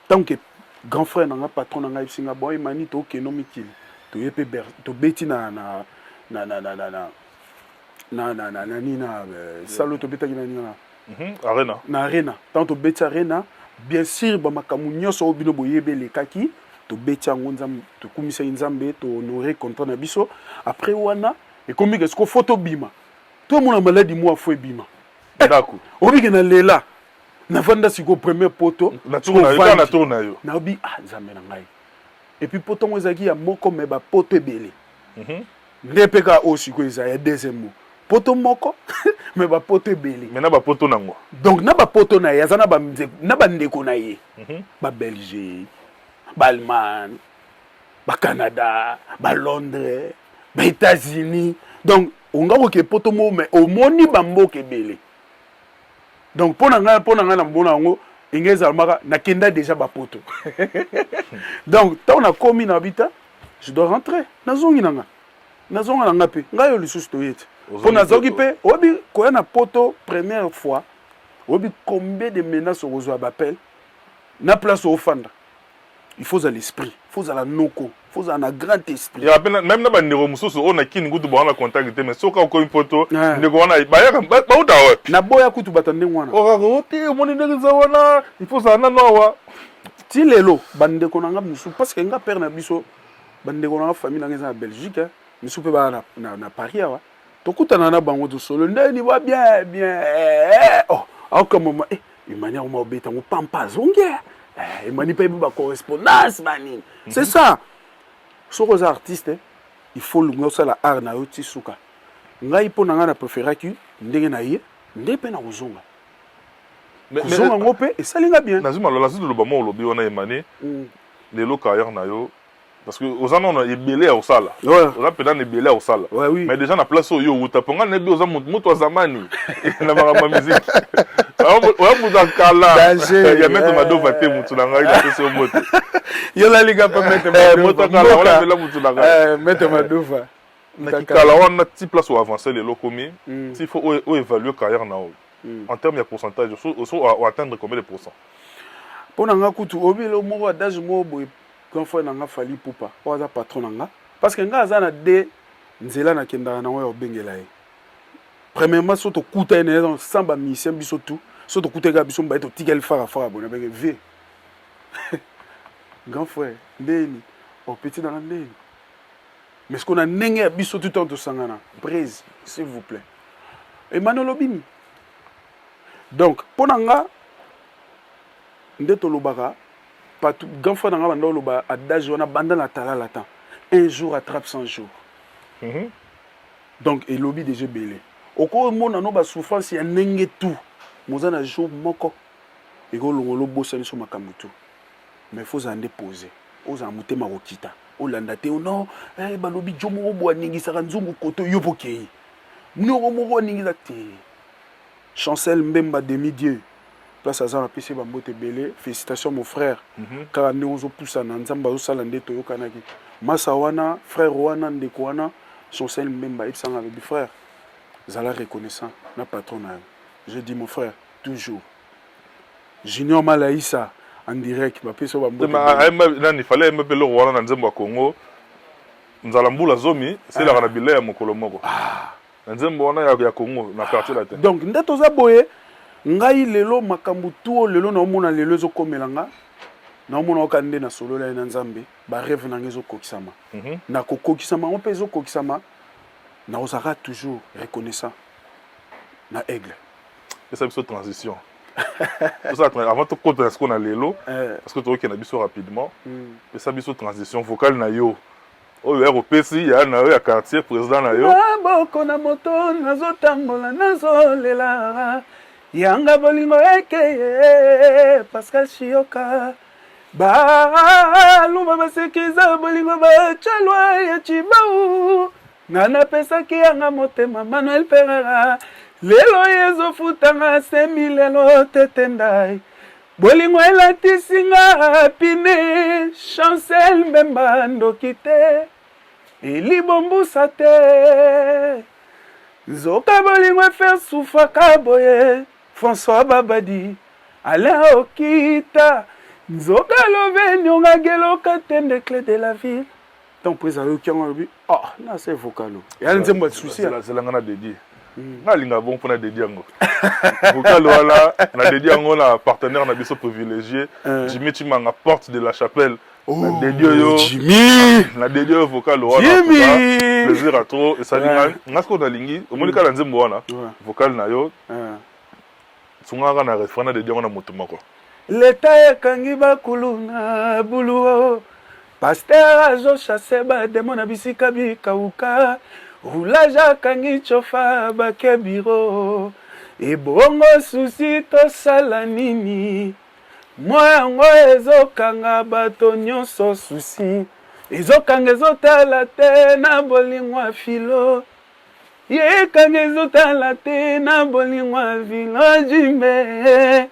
Tant que grand frère na nga, patron na ngai ayebisi nga: "Bon Emani, tookende mikili." Toye mpe tobeti na na na na na na na na na na nani na salo tobetaki na nini na Arena. Na Arena. Ntango tobeti Arena, bien sûr, bamakambo nyonso oyo bino boyebi elekaki, tobeti yango, Nzambe, tokumisaki Nzambe, tohonore contrat na biso. Après wana ekomi ke siko fo tobima, tomona maladi mwa fo ebima. Ndako. Obike na lela navanda sikoyo premier poto. Na tour na yo, na tour na yo. Nayobi, ah, Nzambe na ngai. Et puis poto yango ezalaki ya moko, me bapoto ebele. Nde mpe kaka oyo sikoyo eza ya deuxième mot, poto moko me bapoto ebele. Me na bapoto nango. Donc na bapoto na ye, aza na bandeko na ye, Babelgique, Baallemagne, Bacanada, Balondres, Baétats-Unis. Donc onga koke poto moko, me omoni bamboka ebele. Donc mpo na ngai namona yango enge ezalamaka nakenda déjà bapoto. Donc ntango nakomi na bita, je dois rentrer, nazongi na nga, nazonga na nga mpe ngai oyo lisusu toye te, mpo nazalaki mpe oyebi koya na poto première fois, oyebi combien de menaces okozwa, bapele na place ofanda. Il faut ozala esprit, il faut ozala noko, il faut ozala na grand esprit. Ya pe même na bandeko mosusu oyo na kini kutu bawana contact te, mais soki okomi poto, ndeko wana bayaka, bauta wapi? Naboya kutu bato ndenge wana. Okaka te, omoni ndenge eza wana, il faut ozala nano awa. Ti lelo bandeko na nga mosusu, parce que nga père na biso, bandeko na nga, famille na nga eza na Belgique, misusu mpe baa na Paris awa. Tokutana na bango, tosolo ndeni ba bien bien. Oh, aokamama Emani akoma obeta yango pampa, azongi Emani mpe yebi bacorrespondance banini. C'est ça, soki oza artiste, il faut lunga osala art na yo ti suka. Ngai, mpo na ngai, na préféraki ndenge na ye nde mpe na kozonga, kozonga yango mpe esali nga bien. Nazwi maloba, nazwi liloba moko olobi wana, Emani. Lelo carrière na yo, parce que oza nano ebele ya kosala, oza mpenza na ebele ya kosala, mais déjà na place oyo owuta, mpo ngai nayebi oza moto ya zamani na makambo ya musique, oya moto ya kala ya maître Madova te. Motu na ngai, napesi yo moto. Yo lalinga mpe maître. Moto ya kala wana mpela motu na ngai. Maître Madova. Na kikala wana ti place oavance lelo okomi, ti faut oévalue carrière na oyo en terme ya pourcentage, oso oatteindre combien de pourcent? Mpo na nga kutu, oyebi elo moko, adage moko boye, grand frère na nga Fally Ipupa, oyo aza patron na nga, parce que nga aza na de nzela nakendaka nango ya kobengela ye. Premièrement, so tokuta ye na ye sans bamusicien, biso tout, so tokuta ye kaka biso mibale, totikali farafara boye, nabenge vie, grand frère ndeni o petit nanga ndeni. Mais ce qu'on a ndenge ya biso tout temps tosangana, prise s'il vous plaît, Emmanuel Obini. Donc mpo na nga nde tolobaka, grand frère na nga banda oloba adage wana banda na talala temps, un jour attrape 100 jours. Donc elobi déjà ebele. Okomona no basouffrance ya ndenge tout moza na jour moko ekolongola, obosani so makambo tout. Mais faut ozala nde pose, ozala motema kokita, olanda te non eh, balobi jo moko boye aningisaka nzungu koto yo mpo kei noko moko aningisa te. Chancel Mbemba, demi dieu, place aza, napesi ye bambote ebele. Félicitation mon frère. Kaka ndenge ozopusana, Nzambe azosala nde toyokanaki masa wana, frère wana, ndeko wana Chancel Mbemba ayebisanga, alobi: "Frère, zala reconnaissant na patron na yo." Je dis: "Mon frère, toujours." Junior Malaïsa en direct, bapesi yo bambote. Nani fallait ayemba mpe eloko wana na nzembo ya Congo, nzala mbula 10 eselaka na bilei ya mokolo moko, na nzembo wana ya Congo na Quartier Latin. Donc nde toza boye. Ngai lelo makambo tu oyo lelo naomona, lelo ezokomela nga, naomona oka nde nasolola ye na Nzambe, barêve na nga ezokokisama. Nakokokisama yango mpe ezokokisama, nakozalaka toujours reconnaissant na Aigle. Esa biso transition tosala avant tokota na sikoyo na lelo, parce que tokokenda biso rapidement. Pesa biso transition vocale na yo oyo ya kopesi ya na yo ya quartier, président na yo. Maboko na moto, nazotambola, nazolela yanga bolingo ekeye. Pascal Shioka, baluba basekiza bolingo, bacalwa ya cibau, nga napesaki yanga motema. Manuel Perera, lelo ezofutanga semi, lelo tete ndai bolingo elatisi nga pine. Chancel Mbemba, ndoki te, elibombusa te, nzoka bolingo efer sufaka boye. François Babadi, Alain Okita, nzoka love nyonga geloka tende, clé de la ville. Ntango président ayoki yango, alobi: "Ah, na se vocal o eya nzembo ya souci." Zelanga na dédie. Nga alinga bon mpona dédie yango, vocal wana na dédie yango na partenaire na biso privilégié, Jimmy Chimanga, Porte de la Chapelle. Na dédie oyo. Jimmy. Na dédie oyo vocal wana. Jimmy. Plaisir à trop esali ngai. Nga sikoyo nalingi, omoni kaka nzembo wana, vocal na yo sungaka na refrain, na dédie yango na moto moko. Leta ekangi bakuluna buluo, pasteur azochasser badémons na bisika bikauka, roulage akangi chofa bake biro ebongo susi. Tosala nini? Mwa yango ezokanga bato nyonso, susi ezokanga, ezotala te na bolingo ya filo ye ekanga, ezotala te na bolingo ya filo jimbe.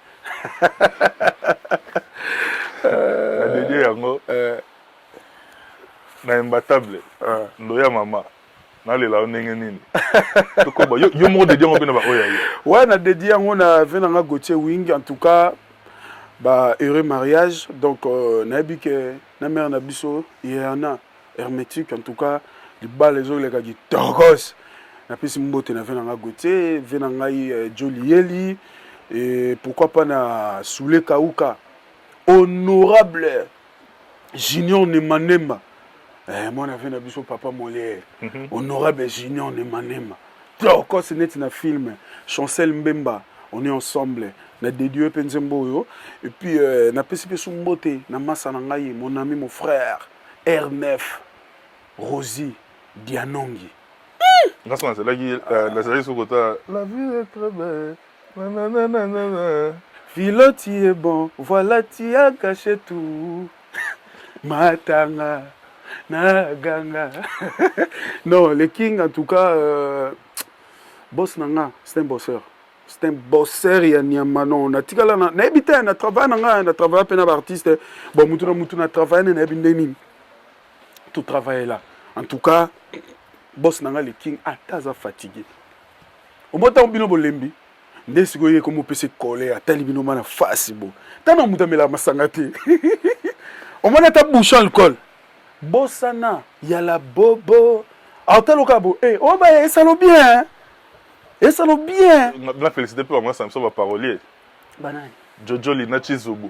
Na dédie yango na imbatable ndoya mama, nalela yo ndenge nini? Tokoba yo moko, dédie yango mpe na baoyo ya ye. Ouais, na dédie yango na vieux na nga Gauthier Wing. En tout cas, ba heureux mariage. Donc nayebi ke na mare na biso Yana Hermétique, en tout cas libala ezoleka kitokos. Napesi mbote na vieux na nga Gauthier, vieux na ngai Joli Yeli, et pourquoi pas na Soule Kauka, honorable Junior Nemanemba, mwana vieux na biso papa Molière. Honorable Junior Nemanemba, tokos neti na film. Chancel Mbemba, on est ensemble. Na dédie mpe nzembo oyo. Et puis napesi mpe so mbote na masa na ngai, mon ami, mon frère R9, Rosi Dianongi. Nga so nazalaki soki kota "La vie est très belle". Nananana. Philo, tu es bon, voilà, tu as caché tout. Matanga, na ganga. Non, le King, en tout cas, boss na nga, c'est un bosseur. C'est un bosseur ya nyama. Non, natikala na nayebi te na travail na nga, na travail mpe na baartiste. Bon, mutu na mutu na travail ne nayebi nde nini. Tout travail là. En tout cas, boss na nga le King, ata aza fatigué. Omoni ntango bino bolembi nde sikoyo ye komopesa kole, atali bino ma na fasi bo ntango moto amelaka masanga te, omoni ata bouchon alcool bosana yala bobo aotaloka bo e oyo baya esalo bien, esalo bien. Na félicité mpe bango biso baparolier. Banani? Jojo Lina Chizubu,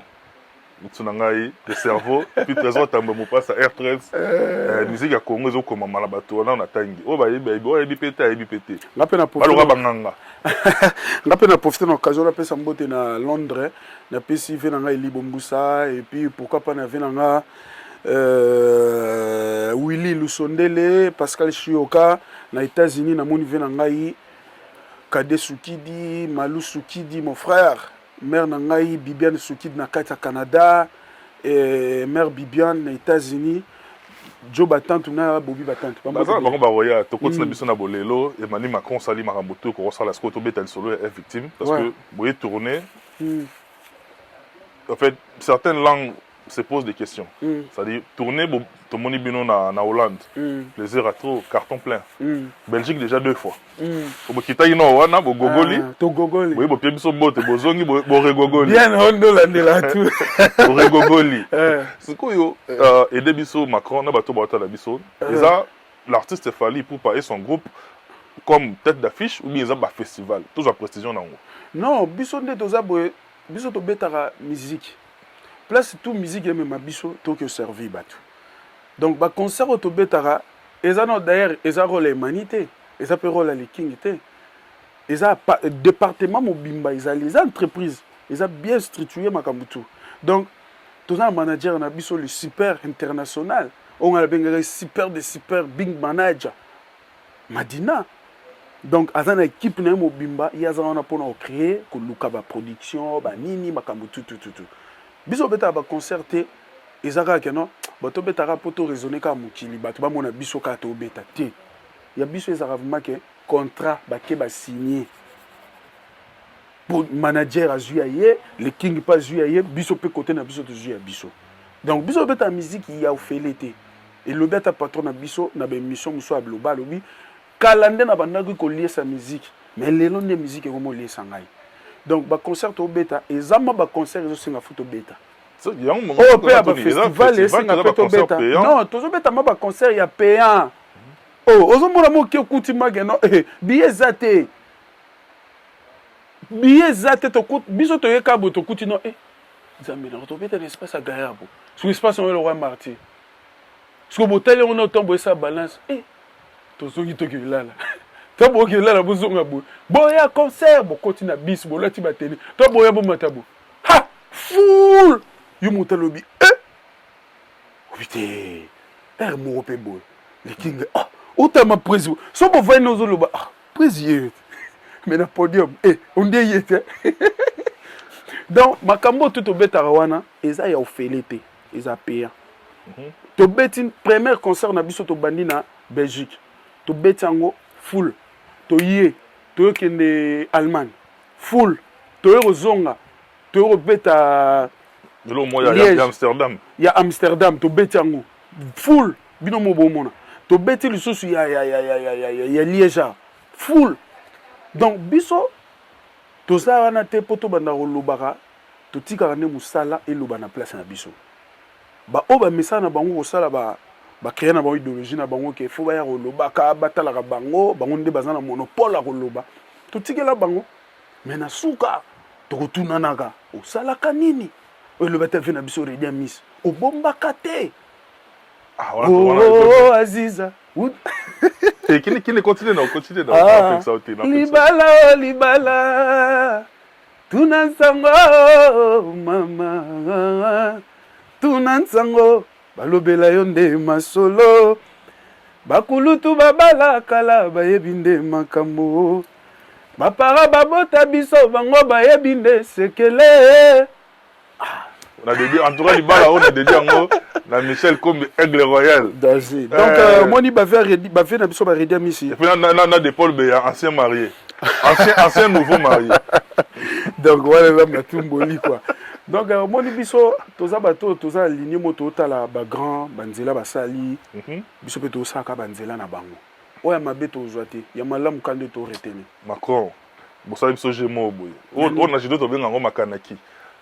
motu na ngai le cerveau, puis Trésor Tambo Mopasa R13. Musique ya Congo ezokomama na bato wana na tangi oyo bayebi, ayebi oyo ayebi mpe te, ayebi mpe te. Nga mpe na baloka banganga. Nga mpe na profite na occasion, napesa mbote na Londres, napesi vieux na ngai Elibo Mbusa, et puis pourquoi pas na vieux na nga Willy Lusondele, Pascal Chioka na États-Unis. Namoni vieux na ngai Kade Sukidi, Malu Sukidi, mon frère, mère na ngai Bibiane Sukidi na kati ya Canada, et mère Bibiane na États-Unis, Jo Batantu na Bobi Batantu. Baza na bango baroya. Tokoti na biso na bolelo. Emmanuel Macron osali makambo to ekokosala sikoyo, tobeta lisolo ya F Victime, parce que boye tourner, en fait, certaines langues se posent des questions. C'est-à-dire tourner, tomoni bino na Hollande, plaisir à trop, carton plein. Belgique déjà deux fois. Bokitaki na wana, bogogoli. Ah, togogoli. Boye bopie biso mbote, bozongi, boregogoli. Bien, ondolandela tu. Boregogoli. Sikoyo aide biso Macron na bato baotala biso, eza l'artiste Fally Ipupa et son groupe comme tête d'affiche ou bien eza bafestival? Tozwa précision nango. Non, biso nde toza boye, biso tobetaka musique, place tout musique emema biso, toki oservir bato. Donc baconcert oyo tobetaka eza no, d'ailleurs eza rôle ya Emani te, eza mpe rôle ya Leking te, eza département mobimba, ezali eza entreprise, eza bien structuré makambo tout. Donc toza na manager na biso, le super international oyo ngai nabengaka super de super big manager Madina. Donc aza na équipe na ye mobimba, ye aza wana mpona kocréer, koluka baproduction, banini, makambo tutututu. Biso obetaka baconcert te, eza kaka ke non, bato obetaka mpo toraisonne kaka mokili, bato bamona biso kaka tobeta te. Ya biso ezalaka vraiment ke contrat bake basigne, po manager azwi ya ye, le King mpe azwi ya ye, biso mpe kote na biso tozwi ya biso. Donc biso obetaka musique ya ofele te. Elobi ata patron na biso na baémission mosusu, aloba, alobi kala nde na bandaki koliesa musique, mais lelo nde musique ekoma oliesa ngai. Donc baconcert tobeta eza mwa baconcert ezosenga fu tobeta. Oyo mpe ya bafestival esenga mpe tobeta. Non, tozobeta ma baconcert ya payant. Oh, ozomona moke okuti make no eh, billet eza te, billet eza te. Biso toyeka boye, tokuti no eh, Nzambe nako, tobeta na espace ya Gaillard bo soki espace yango eloko ya Martyr, soki botali yango na otambo esa balance eh, tozongi tokilala. To bokilala, bozonga boye, boya concert, bokoti na bis, bolati bateni, to boya bomata bo ha full. Yo moto alobi eh, obi te ere moko mpe boye lekinga ah, otama président so bovandi ozoloba ah, président ye mais na podium eh, ondie ye te. Donc makambo oyo tu tobetaka wana eza ya ofele te, eza payant. Tobeti première concert na biso, tobandi na Belgique, tobeti yango full, toye toyokende Allemagne full, toye kozonga, toye kobeta ya Amsterdam. Ya Amsterdam tobeti yango full, bino mo bomona. Tobeti lisusu ya Liège full. Donc biso toza wana te mpo tobanda kolobaka, totikaka nde mosala eloba na place na biso. Baoyo bamesana na bango kosala, bacréer na bango idéologie na bango ke fo baya kolobaka, batalaka bango, bango nde baza na monopole ya koloba. Totikela bango, mais na suka tokotunanaka: osalaka nini? Oyo eloba te ave na biso Redi Amis, obombaka te. Ah, oh, Aziza. Kini continue na continue na. Libala o libala, tuna nsango mama, tuna nsango, balobela yo nde masolo. Bakulutu babala kala, bayebi nde makambo. Bapara babota biso, bango bayebi nde sekele. Na dédié en tout cas libala oyo, na dédié yango na Michel Kombi, Aigle Royal. Danger. Donc omoni bave na biso baredi Amisi. Et puis na de Paul Beya, ancien marié, ancien, ancien nouveau marié. Donc wana eza matumboli quoi. Donc omoni biso toza bato oyo toza na ligne mo, totala bagrand banzela basali, biso mpe tosalaka banzela na bango. Oyo ya mabe tozwa te, ya malamu ka nde toretenir. Macron, bosali biso jeu moko boye oyo na judo tobenga yango makanaki.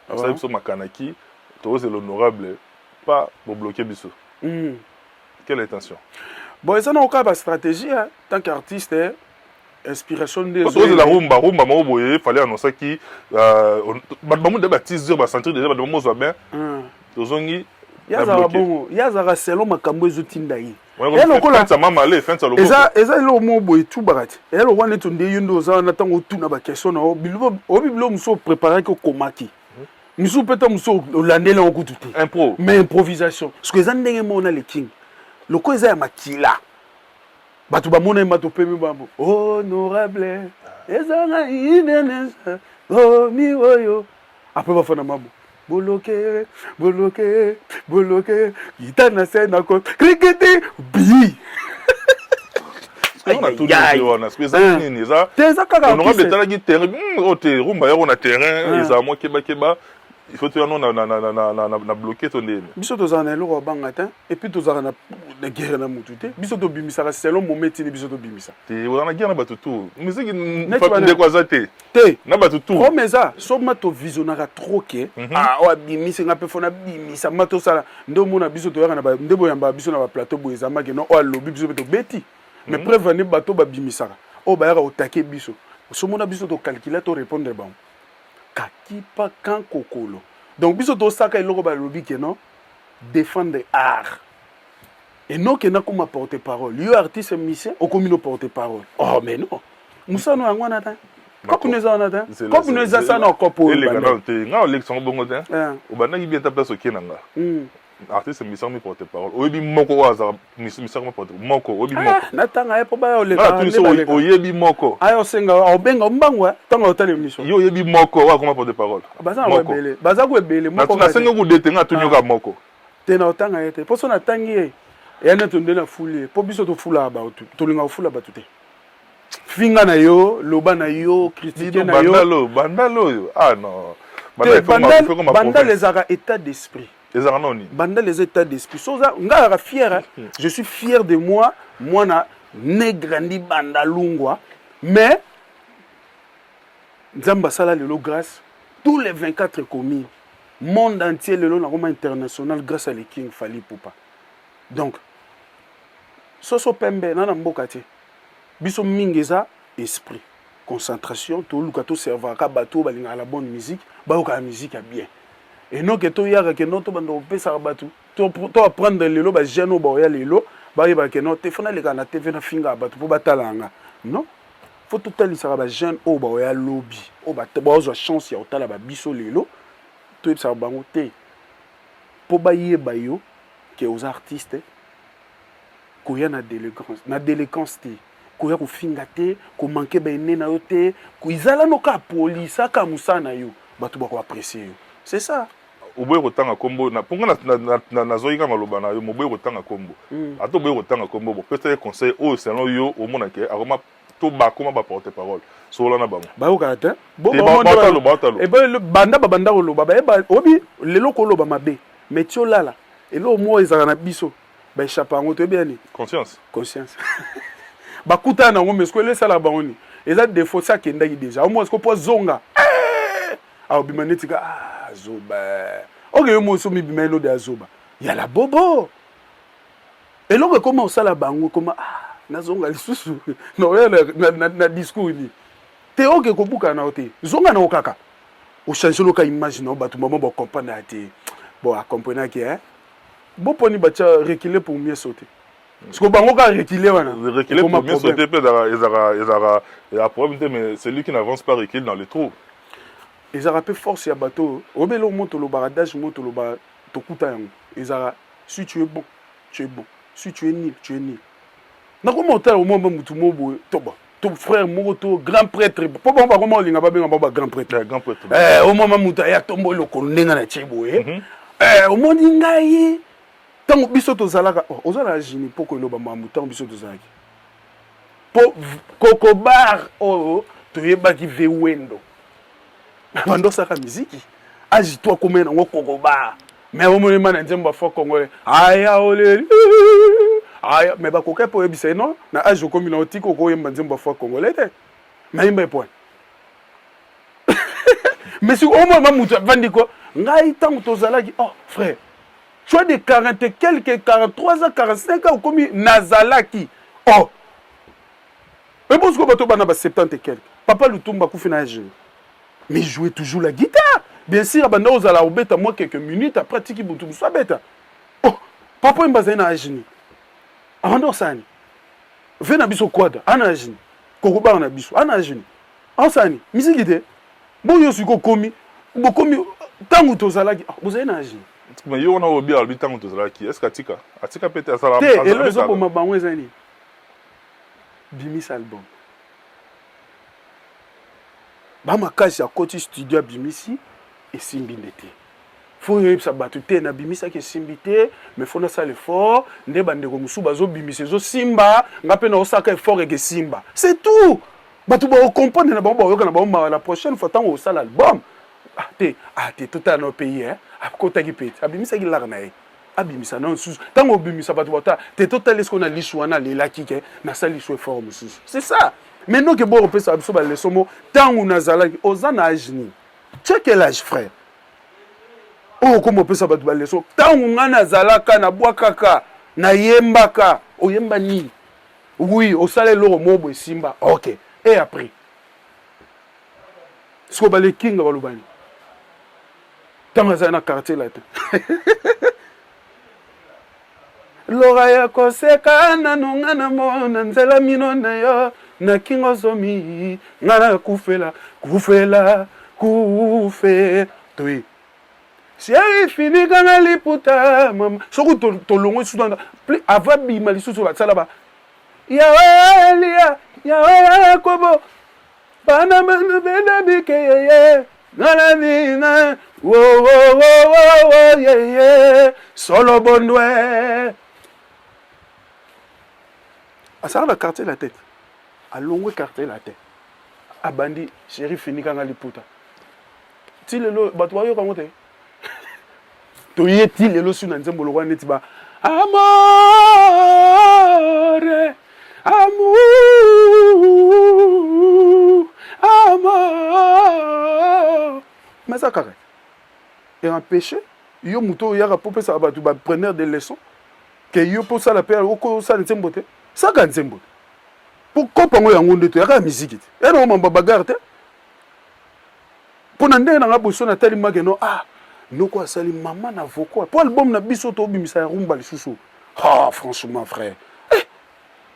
Bosali biso makanaki, tozela honorable pas bobloquer biso. Quelle intention? Bon, eza na oka bastratégie tant qu'artiste, inspiration nde. Tozela rumba, rumba moko boye fallait annonçaki bato bango nde bateaser, basentir déjà bato bango ozwa bien, tozongi. Ye azalaka bongo, ye azalaka selon makambo ezotinda ye. Eza eloko moko boye etubaka te, eya lokwa neti nde yo nde oza wana. Ntango otuna baquestion na yo, oyebi biloko mosusu opreparaki, okomaki mosusu mpe ta mosusu olandeli yango kutu te, mais improvisation. Parce que eza ndenge moko na leking, loko eza ya makila, bato bamona ye bato pemi bamo honorable ezanga inene omi oyo. Après bafanda mamo boloke boloke boloke kita na se nako krikiti bi. Wana eza nini? Eza te, eza kaka honorable etalaki terrain oyo te, rumba yako na terrain ezala mwa kebakeba, il faut toya no na bloqué to ndeni. Biso tozala na eloko ya banga te, et puis tozalaka na guerre na mutu te. Biso tobimisaka selon moment etini biso tobimisa. Te, ozala na guerre na bato tu, misiki ndeko aza te. Te. Na bato tu. Comme eza so ma tovisionnaka trop ke ah, oyo abimisi nga mpe fo nabimisa, ma tosala nde omona biso toyaka na nde boyambaka biso na baplateau boye, ezamaki no oyo alobi, biso mpe tobeti. Mais preuve ane bato babimisaka oyo bayaka kotake biso, osomona biso tocalcule, torépondre bango kakipa kan kokolo. Donc biso tosaka eloko balobi ke non, défendre art enoke nakoma porte parole. Yo artiste musicien okomi no porte parole? Oh, mais non, mosano yango wana te, kope no eza wana te, kope no eza sana okope oyo. Eleka nano te, nga olekisa ngo bongo te. Obandaki bien ta place okie na nga. Artiste musicien mi porte parole, oyebi moko oyo azala musicien mi porte moko? Oyebi moko? Natanga ye mpo baya oleka. Oyebi moko? Aya osenga, obenga mbangu ntango otala émission. Yo oyebi moko oyo akoma porte parole? Baza na ebele, baza ko ebele. Moko nasengi kude te, nga atuni yoka moko. Te, na otanga ye te, mpo so natangi ye eya neti nde nafuli ye, mpo biso tofulaka bato, tolinga kofula bato te. Finga na yo, loba na yo, critique na yo. Bandal oyo, ah non. Bandal ezalaka état d'esprit. Ezalaka noni? Bandal eza état d'esprit. So oza nga azalaka fier, je suis fier de moi, mwana né grandi Bandalungwa, mais Nzambe asala lelo grâce, tous les 24 communes. Monde entier lelo nakoma international grâce à le King Fally Ipupa. Donc soso pembe na na mboka te. Biso mingi eza esprit, concentration, toluka to servaka bato oyo balingaka la bonne musique, bayokaka musique ya bien. Et non que toyaka que non tobanda kopesaka bato to to apprendre lelo ba jeunes oyo baoya lelo bayebaka que non te faut naleka na TV nafingaka bato mpo batala nga. Non, faut totalisaka ba jeunes oyo baoya lobi, oyo baozwa chance ya kotala ba biso lelo, toyebisaka bango te mpo bayeba yo ke oza artiste. Koya na delinquance, na delinquance te, koya kofinga te, komanke ba aine na yo te, ezala no kaka poli, saka mosala na yo, bato bako apprécier yo, c'est ça. Oboyi kotanga kombo na mpo nga nazwaki nga maloba na yo, moboyi kotanga kombo. Ata oboyi kotanga kombo, bopesa ye conseil oyo selon yo omona ke akoma to bakoma ba porte parole, solola na bango. Bayokaka te. Batalo. Banda babanda koloba, bayeba obi lelo koloba mabe, mais ti olala eloko moko ezalaka na biso, baéchappe yango, toyebi ya nini? Conscience. Conscience bakutana nango, mais sikoyo esalaka bango nini? Eza défaut si akendaki déjà omoi siko mpo azonga aobima neti ka azoba. Oke, yo moso mibima elode azoba yala bobo, eloko ekoma osala bango ekoma nazonga lisusu naoya na discours nini te. Oke, kobukana na yo te, zonga na yo kaka, ochange loka image na yo, bato mama bacomprendre ya te. Bon, acomprenaki eh? Boponi batia reculer pour mieux sauter, parce que bango kaka reculer wana. Reculer pour mieux sauter mpe ezalaka ya problème te, mais celui qui n'avance pas recule dans le trou. Ezalaka mpe force ya bato oyo oyebi eloko mo tolobaka dage mo tolobaka tokuta yango ezalaka: si tu es bon, tu es bon, si tu es nul, tu es nul. Nakoma otala omwa mba mutu mo boye to bon to frère moko to grand prêtre, mpo bango bakoma olinga babenga bango ba grand prêtre. Grand prêtre. Omwa mutu aya tombo lokolo ndenge na tie boye. Omoni ngai ntango biso tozalaka, oza na gini mpo koeloba mambo, ntango biso tozalaki mpo kokobar oyo toyebaki vewendo bando osaka miziki age to akomai nango kokobar, mais omonema na nzembo bafo congolais aya oleli aya, mais bakoki mpo oyebisa ye non, na age okomi na otiki okoyemba nzembo bafo congolais te, nayemba ye point. Mais si omona moto avandi ko ngai ntango tozalaki, oh frère, tu as de 40 et quelques, 43 ans, 45 ans, okomi nazalaki, oh ebo sikoyo bato bana ba 70 et quelques. Papa Lutumba akufi na age, mais jouait toujours la guitare. Bien sûr, abanda ozala obeta moi quelques minutes, après atiki butu mosusu abeta. Oh, papa oyemba azali na age nini? Abanda osala nini? Ve na biso kwada ana age nini? Kokobanga na biso ana age nini? Aosala nini? Misiki te. Boyo sikoyo okomi bokomi ntango tozalaki, bozali na age nini? Mais yo wana obi alobi ntango tozalaki, est ce que atika atika mpe te asala? Te, elo ezoboma bango eza nini? Bimisa album bamakasi, akoti studio, abimisi, esimbi nde te. Faut oyebisa bato te nabimisaki, esimbi te, mais faut nasala effort nde bandeko mosusu bazobimisa ezosimba, nga mpe naosaka effort eke esimba, c'est tout. Bato bakocomprendre na bango, bakoyoka na bango mawa. La prochaine fois ntango osala album, ah te, ah te, totala na pays eh akotaki mpe te, abimisaki lare na ye, abimisa na mosusu. Ntango obimisa, bato bata te, totala esiko na lisu wana alelaki ke nasali lisu effort mosusu, c'est ça. Mais noke bo opesa biso baleso mo ntango nazalaki, oza na age nini? Tu as quel âge, frère, oyo okoma opesa bato baleso ntango ngai nazalaka, nabwakaka, nayembaka? Oyemba nini? Oui, osala eloko moko boye esimba, ok, et après sikoyo balekinga balobani ntango azali na quartier latin lora ya koseka nanu nga na mona nzela mino na yo na kingo zomi nga na kufela kufela kufe toyi sieri finika na liputa mama. Soki tolongwe lisusu avant bima lisusu basala ba yawe Elia, yawe Yakobo, bana bana bena bike yeye ngana nina wo wo wo wo wo yeye solo bondwe asala na quartier la tête, alongwe quartier la tête, abandi chéri finika nga liputa. Ti lelo bato bayoka yango te. Toye ti lelo su na nzembo lokwa neti ba amore amour amor, mais eza kaka. Empêche yo moto oyo oyaka mpo opesaka bato bapreneur de leçon ke yo mpo osala mpe okosala nzembo te, saka nzembo te mpo kopa yango, yango nde toyaka ya miziki te, ya nango mambo ya bagarre te. Mpo na ndenge na nga boso natali make no, ah, noko asali mama na voko mpo album na biso tobimisa ya rumba lisusu. Ah, franchement frère, eh,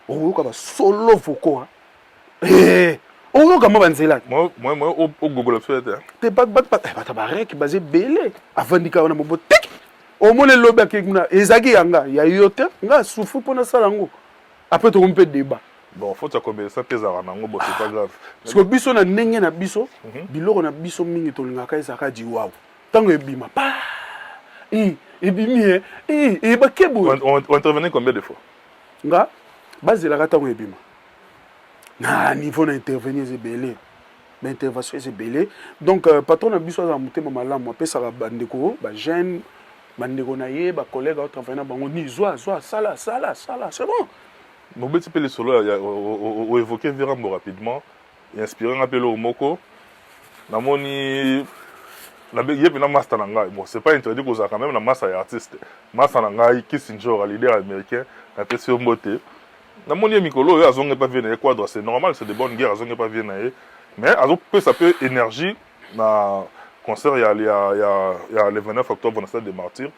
okoyoka basolo voko, eh, oyoka mwa banzela ogogola biso te. Te, bato bareke baza ebele, avandi kaka wana mobo tek, omoni elobi akei kuna, ezalaki yanga ya yo te, nga asufu mpo nasala yango. Après tokomi mpe débat. Bon, faute ya komelisa mpe ezalaka nango. Bon, c'est pas grave. Parce que biso na ndenge na biso, biloko na biso mingi tolingaka ezalaka diwau. Ntango ebima pa ebimi e ebake boye. On intervenait combien de fois? Nga bazelaka ntango ebima na niveau na intervenir eza ebele, baintervention eza ebele. Donc patron na biso azala motema malamu, apesaka bandeko bajeune, bandeko na ye, bacollègue aotravaille na bango, ni zwa zwa, sala sala sala, c'est bon. Mobeti mpe lisolo, oévoke Virambo rapidement, inspiré nga mpe eloko moko. Namoni ye mpena master na ngai. Bon, c'est pas interdit kozala quand même na master ya artiste. Master na ngai Kissinger, leader américain, napesi yo mbote. Namoni ye mikolo oyo azongi epa vieux na ye Quadra. C'est normal, c'est de bonne guerre, azongi epa vieux na ye, mais azopesa mpe énergie na concert ya le 29 octobre na stade de Martyr,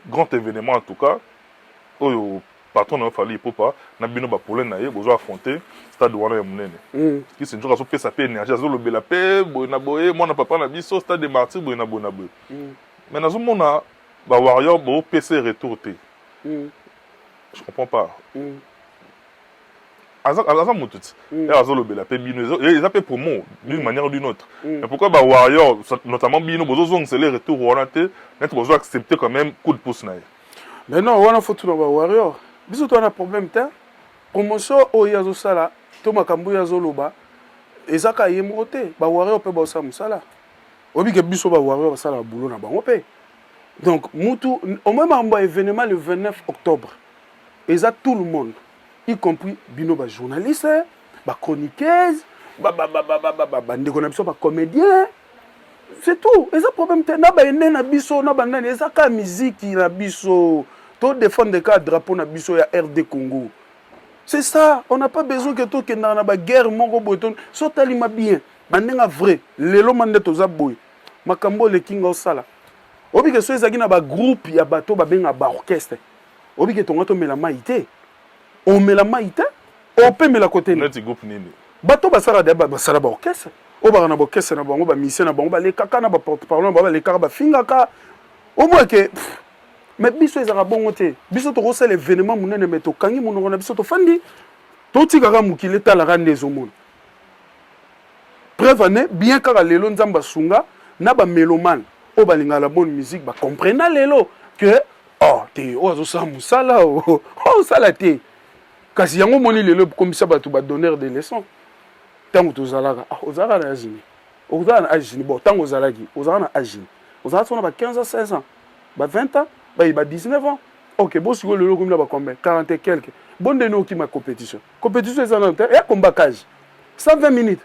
grand événement en tout cas oyo patron na yo Fally Ipupa na bino bapoulain na ye bozo affronter stade wana ya monene. Kisi nzoka azopesa mpe énergie, azolobela mpe boye na boye, mwana papa na biso, stade de Martyr, boye na boye na boye. Mais nazomona bawarrior bopesa retour te. Je comprends pas. Aza motu ti ye azolobela mpe bino, eza mpe promo d'une manière ou d'une autre. Mais pourquoi bawarrior, notamment bino, bozozongisela retour wana te, neti bozo accepter quand même coup de pouce na ye? Mais non, wana faut tuna bawarrior. Biso to wana problème te. Promotion oyo azosala to makambo oyo azoloba eza kaka ye moko te, bawarrior mpe baosala mosala. Oyebi ke biso bawarrior basalaka boulot na bango mpe. Donc mutu au moins makambo ya événement le 29 octobre eza tout le monde, y compris bino bajournaliste, bachroniqueuse, bandeko na biso bacomédien, c'est tout. Eza problème te na baene na biso na banani, eza kaka miziki na biso, todefendre kaka drapeau na biso ya RD Congo, c'est ça. On n'a pas besoin que tokendaka na baguerre moko boye. To so otalima bien bandenge vrai lelo ma nde toza boye, makambo oleki nga osala, oyebi ke so ezalaki na bagroupe ya bato babengaka baorchestre, oyebi ke tonga tomela mai te, omela mai te, opemela kote. Neti groupe nini? Bato basala de basala baorchestre oyo baka na baorchestre na bango, bamusicien na bango balekaka na baporte parole na bango, balekaka bafingaka omoi ke. Mais biso ezalaka bongo te. Biso tokosala événement monene, mais tokangi monoko na biso, tofandi, totikaka mokili etalaka nde ezomona. Preuve ane bien kaka lelo Nzambe asunga na bamélomane oyo balingaka la bonne musique, bacomprena lelo que oh te, oyo azosala mosala oyo osala te. Kasi yango omoni lelo ekomisa bato badonneur de leçon. Ntango tozalaka, ah, ozalaka na age nini? Ozalaka na age nini? Bon, ntango ozalaki, ozalaka na age nini? Ozalaka so na ba 15 ans, 16 ans, ba 20 ans, ba 19 ans, ok. Bo sikoyo lelo okomi na ba combien? 40 et quelque. Bo ndeni okima compétition? Compétition eza nano te, eya combat cage 120 minutes.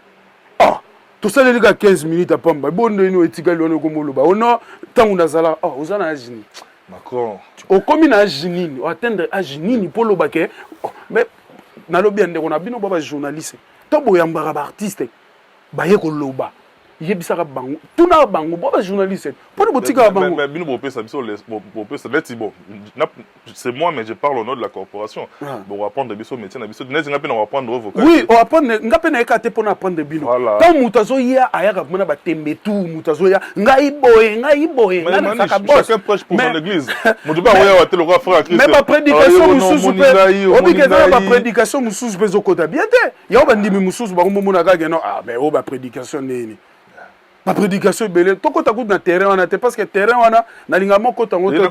Ah, tosaleli kaka 15 minutes apamba. Bo ndeni oyo etikali wana okomi oloba ono ntango nazalaka. Oh, oza na age nini? Macron. Okomi na age nini, oatteindre age nini mpo oloba ke? Oh, mais nalobi ya ndeko na bino ba bajournaliste to boyambaka baartiste baye koloba, yebisaka bango, tunaka bango, bo bajournaliste mpona botikaka bango. Mais bino bopesa biso, bopesa neti, bon, c'est moi, mais je parle au nom de la corporation. Ah. Bon, apprendre biso métier na biso, neti nga mpe na apprendre vocal. Oui, oapprendre nga mpe nayeka te mpona apprendre bino. Ntango moto azoya, ayaka komona batembe tu, moto azoya, ngai boye, ngai boye, ngai nazalaka boss. Chacun prêche pour son église. Moto mpe akoya wa te lokola frère Christ. Mais baprédication mosusu mpe, obiki eza na baprédication mosusu mpe ezokota bien te. Yango bandimi mosusu bakomomona kaka no, ah, mais oyo baprédication nini, baprédication ebele. Tokota kutu na terrain wana te, parce que terrain wana nalinga mokota yango te. Ngai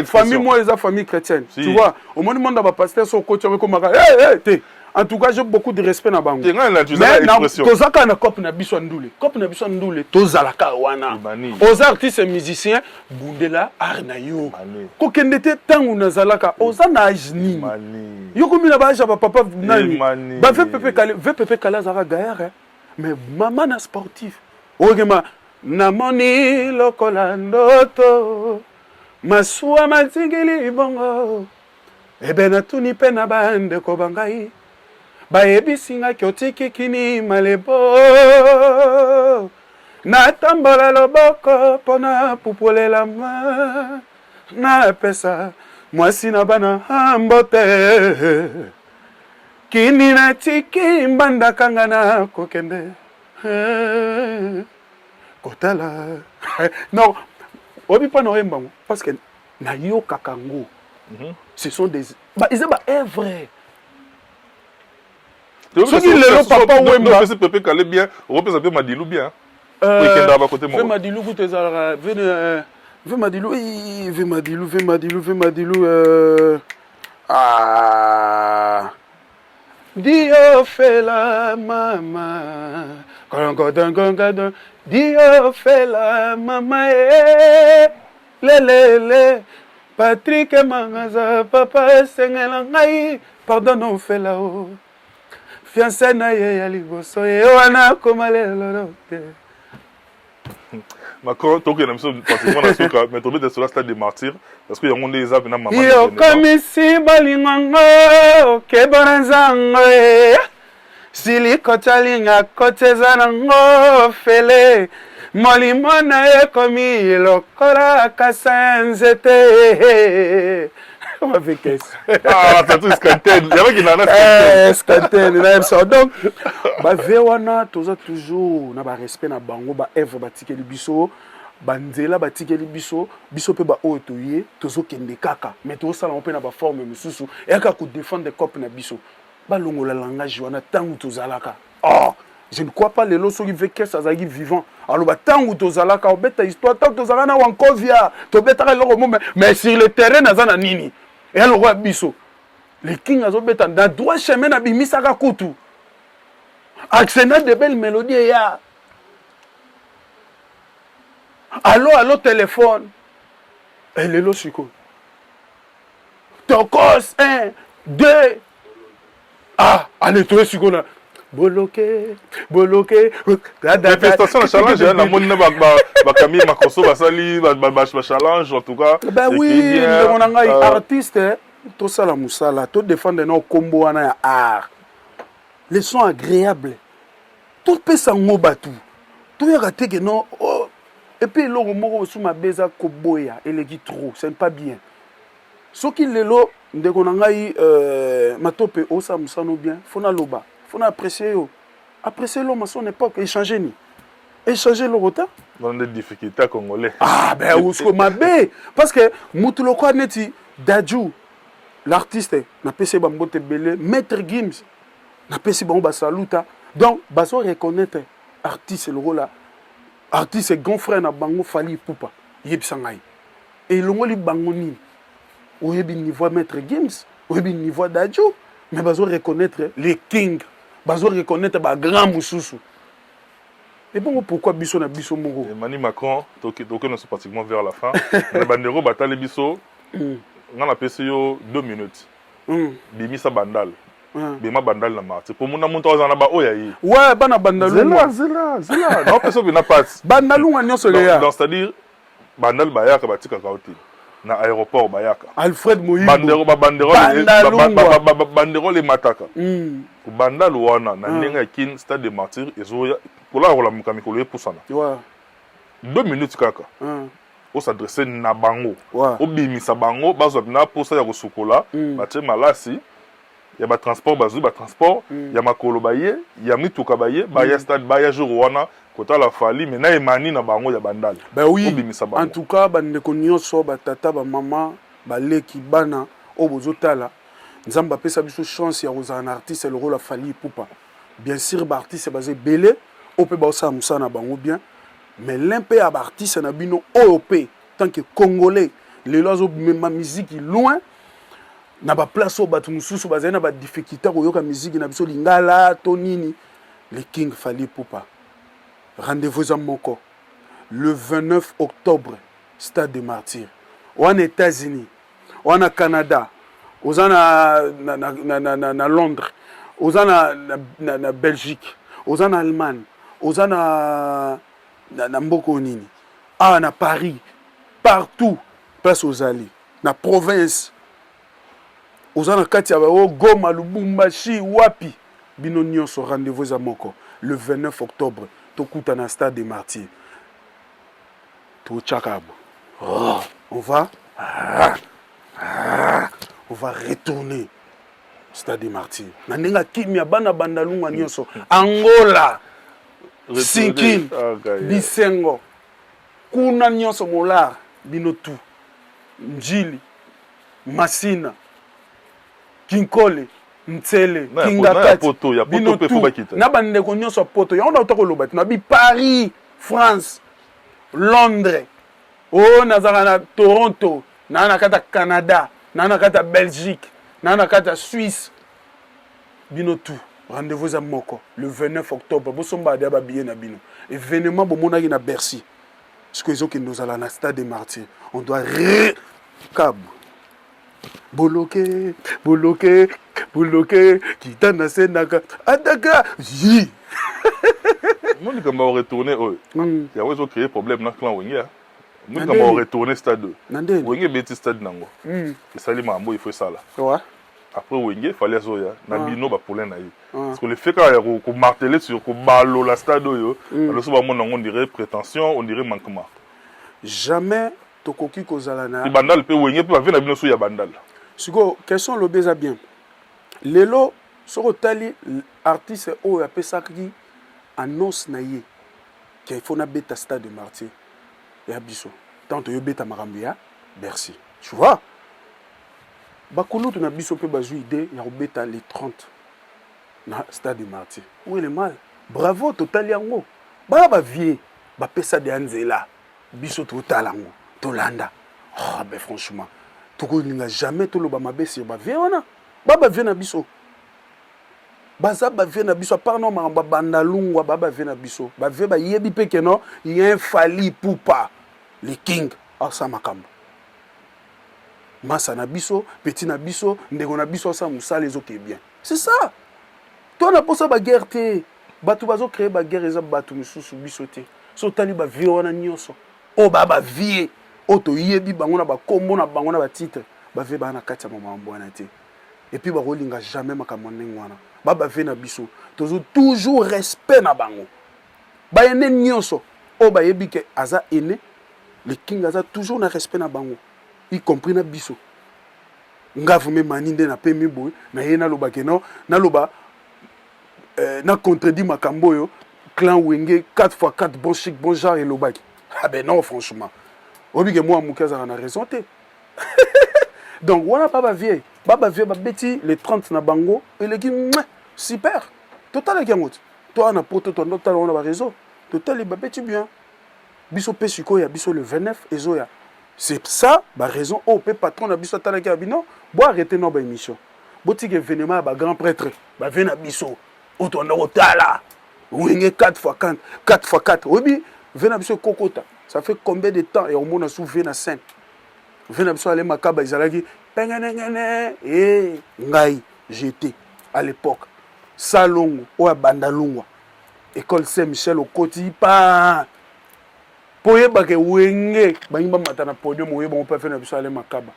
famille moi eza famille chrétienne, tu vois. Omoni monde ya bapasteur, so okoti yango ekomaka hey, hey, te. En tout cas, j'ai beaucoup de respect na bango, mais toza kaka na cope na biso ya ndule, cope na biso ya ndule, tozalaka wana. Oza artiste musicien, bundela art na yo, kokende te. Ntango nazalaka, oza na age nini? Yo komi na baage ya bapapa nani, ba VPP Kale. VPP Kale azalaka gaillard, mais mama na sportif okema. Namoni lokola ndoto masuwa matingili bongo ebe natuni mpe na bandeko ba ngai bayebisi ngai ke otiki kini malebo natambola loboko mpo na pupolelama napesa mwasi na bana mbote kini natiki mbandaka nga na kokende eh, kotala non oyebi mpo na oyemba yango parce que nayokaka yango ce sont des ba, eza ba œuvre soki lelo papa wemba opesi pepe kale bien okopesa mpe madilu bien ekendaka bakote moko madilu kutu ezalaka ve madilu ve madilu ve madilu ve madilu ah Dio fela mama Dio fela mama eh lelele Patrick Mangaza papa esengela ngai pardon ofela o fiancé na ye ya liboso ye wana akoma lelo te. Macron tokende na biso pratiquement na suka mais tobeta sur la stade des martyrs parce que yango nde eza mpena mama yokomisi bolingo ngo okeba na nzango e silikoti alinga koti eza nango fele molimo na ye ekomi lokola kasa ya nzete mavikesi ah, scanten nayebisa donc bavie wana toza toujours na barespect na bango baevre batikeli biso banzela batikeli biso biso mpe baoyo toye tozokende kaka mais tozosala yango mpe na baforme mosusu eyaka kodefendre cope na biso balongola langage wana ntango tozalaka oh je ne crois pas lelo soki vekes azalaki vivant aloba ntango tozalaka obeta histoire ntango tozalaka na wankovia tobetaka eloko mo mais sur le terrain naza na nini eya lokola biso le king azobeta na droit chemin nabimisaka kutu accena de belle mélodie eya alo alo telefone elelo sikoyo tokos 1 2 ah allez toye sikoyo na boloke boloke manifestation na challenge hein, namoni na bakamille makoso basali bachallenge en tout cas ben oui ndeko na ngai euh, artiste tosala mosala todefendre na nkombo wana ya art les sons agréable topesa yango bato toyaka te ke non oh. epuis eloko moko mosusu mabe eza koboya eleki trop ce n'est pas bien Soki lelo ndeko na ngai euh, Matope osala mosala no bien, faut naloba, faut na apprécier yo. Apprécier l'homme à son époque, échanger ni. Échanger eloko te. Wana nde difficulté ya congolais. Ah ben osko mabe parce que mutu lokola neti Dadju l'artiste napesi ye bambote ebele, Maître Gims napesi bango basaluta donc bazo reconnaître artiste lokola artiste grand frère na bango Fally Ipupa yebisa ngai Elongoli bango nini? Oyebi niveau ya Maitre Gims, oyebi niveau ya Dadju, mais bazo reconnaître les king, bazo reconnaître ba grand mususu. Et bongo pourquoi biso na biso moko? Emmanuel Macron, toke toke nous pratiquement vers la fin. Na bandeko batali biso, nga napesi yo 2 minutes. Bimisa bandal. Bima bandal na martyr. Po mona moto azana ba oya ye. Ouais, bana bandalungwa. Zela, zela, zela. Na opesa bina passe. Bandalungwa nyonso leya. Donc c'est-à-dire Bandal bayaka batikaka yo te na aéroport bayaka. Alfred Moyimbo. Bandero ba banderole ba ba banderole emataka. Mm. Bandal wana na ndenge ya Kin stade de martyrs ezoya kolala kolamuka mikolo epusana. Ouais. 2 minutes kaka. O s'adresser na bango. Ouais. Obimisa bango bazwa na posa ya kosukola batie malasi ya ba transport bazwi ba transport ya makolo baye ya mituka baye baya stade baya jour wana kotala Fally mais na emani na bango ya bandal. Ben oui, obimisa bango. En tout cas bandeko nyonso batata bamama baleki bana oyo bozotala nzambe apesa biso chance ya kozala na artiste lokola Fally Ipupa. Bien sûr ba artiste baza ebele oyo mpe baosala mosala na bango bien mais l'un mpe ya ba artiste na bino oyo mpe tant que congolais lelo azomema miziki loin na ba place oyo bato mosusu bazali na ba difficulté koyoka miziki na biso lingala to nini le king Fally Ipupa rendez-vous eza moko le 29 octobre stade de martyr wana États-Unis wana Canada oza na, na, na, na, na, na, na Londres oza na, na, na, na Belgique oza na Allemagne oza na na, na mboka oyo nini awa na Paris, partout place ozali na province, oza na kati ya o Goma, Lubumbashi, wapi, bino nyonso, rendez-vous eza moko: le 29 octobre, tokuta na Stade des Martyrs. Totyaka bo, oh, on va ah, ah, on va retourner Stade des Martyrs na ndenge akimia. Bana Bandalungwa nyonso, Angola, Sinkin, Bisengo kuna nyonso, Molar, bino tu, Njili, Masina, Kinkole, Ntsele, Kingakati, bino tu na bandeko nyonso ya Poto. Yango nauta koloba te, nabi Paris, France, Londres, oyo nazalaka na Toronto, naa na kati ya Canada, naa na kati ya Belgique, naa na kati ya Suisse, bino tu, rendez-vous eza moko: le 29 octobre. Bosomba deya babillet na bino. Événement bomonaki na Bercy, sikoyo ezokende ozala na Stade des Martyrs. On doit re kabu boloke boloke boloke kita na senaka ataka yi. Mo likambo ya retourner oyo, yango ezocréer problème na clan Wenge. Mo likambo ya retourner stade oyo, Wenge ebeti stade nango, esali makambo ifo esala. Après Wenge, Fally azoya na bino bapoulain na ye, parce que le fait kaka ya komarteler sur kobalola stade oyo, aloso bamona yango, on dirait prétention, on dirait manquement. Jamais tokoki kozala na Bandal mpe, Wenge mpe bave na bino so ya Bandal. Sikoyo question olobi eza bien. Lelo soki otali artiste oyo apesaki annonce na ye ke il faut nabeta Stade des Martyrs ya biso, tant toyobeta makambo ya Bercy, tu vois, bakulutu na biso mpe bazwi idée ya kobeta les 30 na Stade des Martyrs. Où est le mal? Bravo, totali yango, baya bavieux bapesa deya nzela, biso totala yango, tolanda. Oh, ben franchement, tokolinga jamais toloba mabe sur bavieux wana. Ba bavieux na biso, baza bavieux na biso. À part no makambo ya Bandalungwa, ba bavieux na biso, bavieux bayebi mpe ke no ye Fally Ipupa le King asala makambo. Masa na biso, petit na biso, ndeko na biso asala mosala, ezokee bien, c'est ça. To na mposa baguerre te. Bato bazocréer baguerre eza bato misusu, biso te. So otali bavieux wana nyonso oyo baya bavieux oyo toyebi bango na bakombo na bango na batitre, bavieux baya na kati ya makambo wana te. Et puis bakolinga jamais makambo ya ndenge wana. Ba bavieux na biso, tozo toujours respect na bango. Baene nyonso oyo bayebi ke aza aîné, le King aza toujours na respect na bango, y compris na biso. Nga vraiment mani nde napemi boye na ye, naloba ke no, naloba na contredit makambo oyo clan Wenge 4 x 4, bon chic, bon genre elobaki. Ah ben non, franchement, oyebi ke mwa moke azalaka na raison te. Donc wana ba bavieux, ba bavieux babeti les 30 na bango, eleki super. Totalaki yango te, to wana Poto, tondo tala wana baréseau, totali babeti bien. Biso mpe sikoyo ya biso le 29 ezoya. C'est ça baraison oyo mpe patron na biso atalaki ya bino: bo arrêter no baémission, botika événement ya bagrand prêtre, bavieux na biso oyo toanda kotala Wenge 4 fois 4, 4 fois 4. Oyebi vieux na biso ekokota, ça fait combien de temps ya komona su vieux na scène? Vieux na biso Ale Makaba ezalaki pengenengene. E ngai, j'étais à l'époque Salongo oyo abanda lungwa, école Saint Michel, okoti pa mpo oyebaka Wenge bangi bamata na podium, oyeba ngo mpe vieux na biso Ale Makaba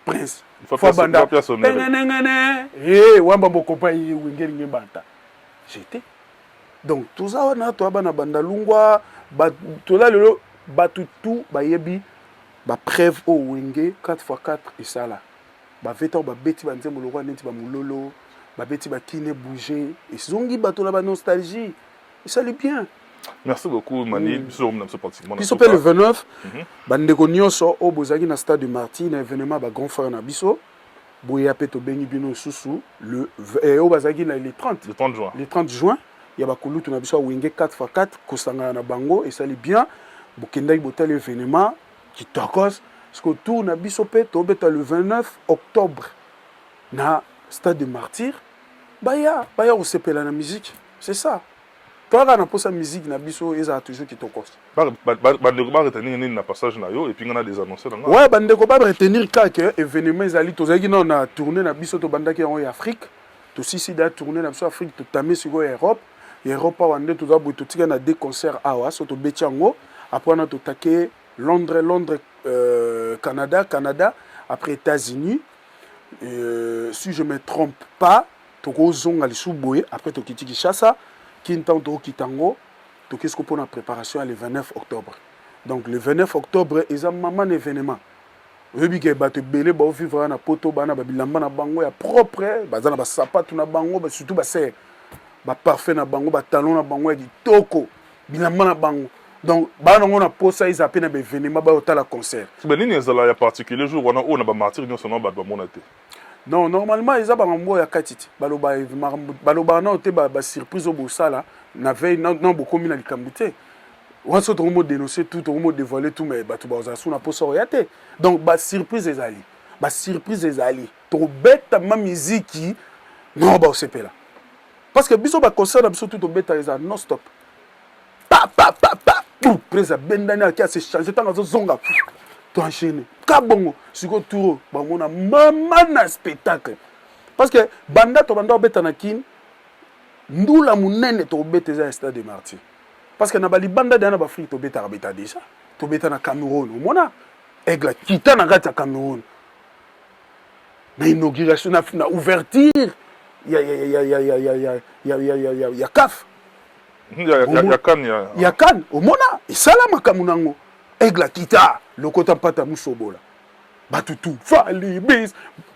Prince fo banda pengenengene e wamba bokopa ye Wenge elingi banta. J'étais donc, toza wana, toya bana banda lungwa, toza lelo, bato tu bayebi bapreuve oyo Wenge 4 x 4 esala. Baveta oyo babeti banzembo lokwa neti bamololo, babeti bakine bouge, ezongi bato na banostalgie, esali bien. Merci beaucoup, Mani. Biso na biso pratiquement biso mpe le 29, bandeko nyonso oyo bozalaki na Stade des Martyrs na événement bagrand frère na biso, boya mpe, tobengi bino lisusu le oyo bazalaki na le 30. Le 30 juin. Le 30 juin ya bakulutu na biso ya Wenge 4 x 4, kosangana na bango esali bien. Bokendaki, botali événement kitokos. Parce que tour na biso mpe tobeta le 29 octobre na Stade des Martyrs. Baya, baya kosepela na musique, c'est ça. Toyaka na mposa musique na biso ezala toujours kitokos. Bandeko baretenir nini na passage na yo? Et puis nga na des annonce na nga. Ouais, bandeko baretenir kaka événement ezali. Tozalaki nano na tournée na biso, tobandaki yango ya Afrique, tosisi da tournée na biso Afrique, totame sikoyo ya Europe. Ya Europe awa nde toza boye, totikali na deux concerts awa. So tobeti yango, après wana totake Londres, Londres, Canada, Canada, après États-Unis. Si je me trompe pas, tokozonga lisusu boye, après tokiti Kinshasa. Kini ntango tokokita yango, tokei siko mpona préparation ya le 29 octobre. Donc le 29 octobre eza mama na événement. Oyebi ke bato ebele baovivre wana na Poto, bana babilamba na bango ya propre, baza na basapatu na bango, surtout basere baparfum na bango, batalon na bango ya kitoko, bilamba na bango. Donc baa nango na posa eza mpe na baévénement, bayotala concert. Nini ezala ya particulier jour wana oyo na bamartyrs nyonso na bato bamona te? Non, normalement eza makambo oyo ya kati te. Balobaka nano te basurprise oyo bosala na veille. Non, bokomi na likambo te wana. So tokomo dénoncer tout, tokomo dévoiler tout, mais bato bazala su na posa oya te. Donc basurprise ezali, basurprise ezali. Tokobeta ma miziki, non, baosepela, parce que biso baconcert na biso tu tobetaka eza non stop, pa pa pa pa. Prise abendani, aki ase change, ntango azozonga toenchaîne ka bongo. Sikoyo tour bamona mama na spectacle, parce que banda tobanda kobeta na Kine, ndula monene tokobeta eza ya Stade de Martyr, parce que na balibanda deya na baAfrique tobetaka beta déjà. Tobeta na Cameroun, omona Aigle kita na kati ya Cameroun na inauguration, na ouverture ya CAF. Ya CAN. Ya CAN, omona esala makambo nango. Aigle akita lokota mpata musobola bato tu Fally bis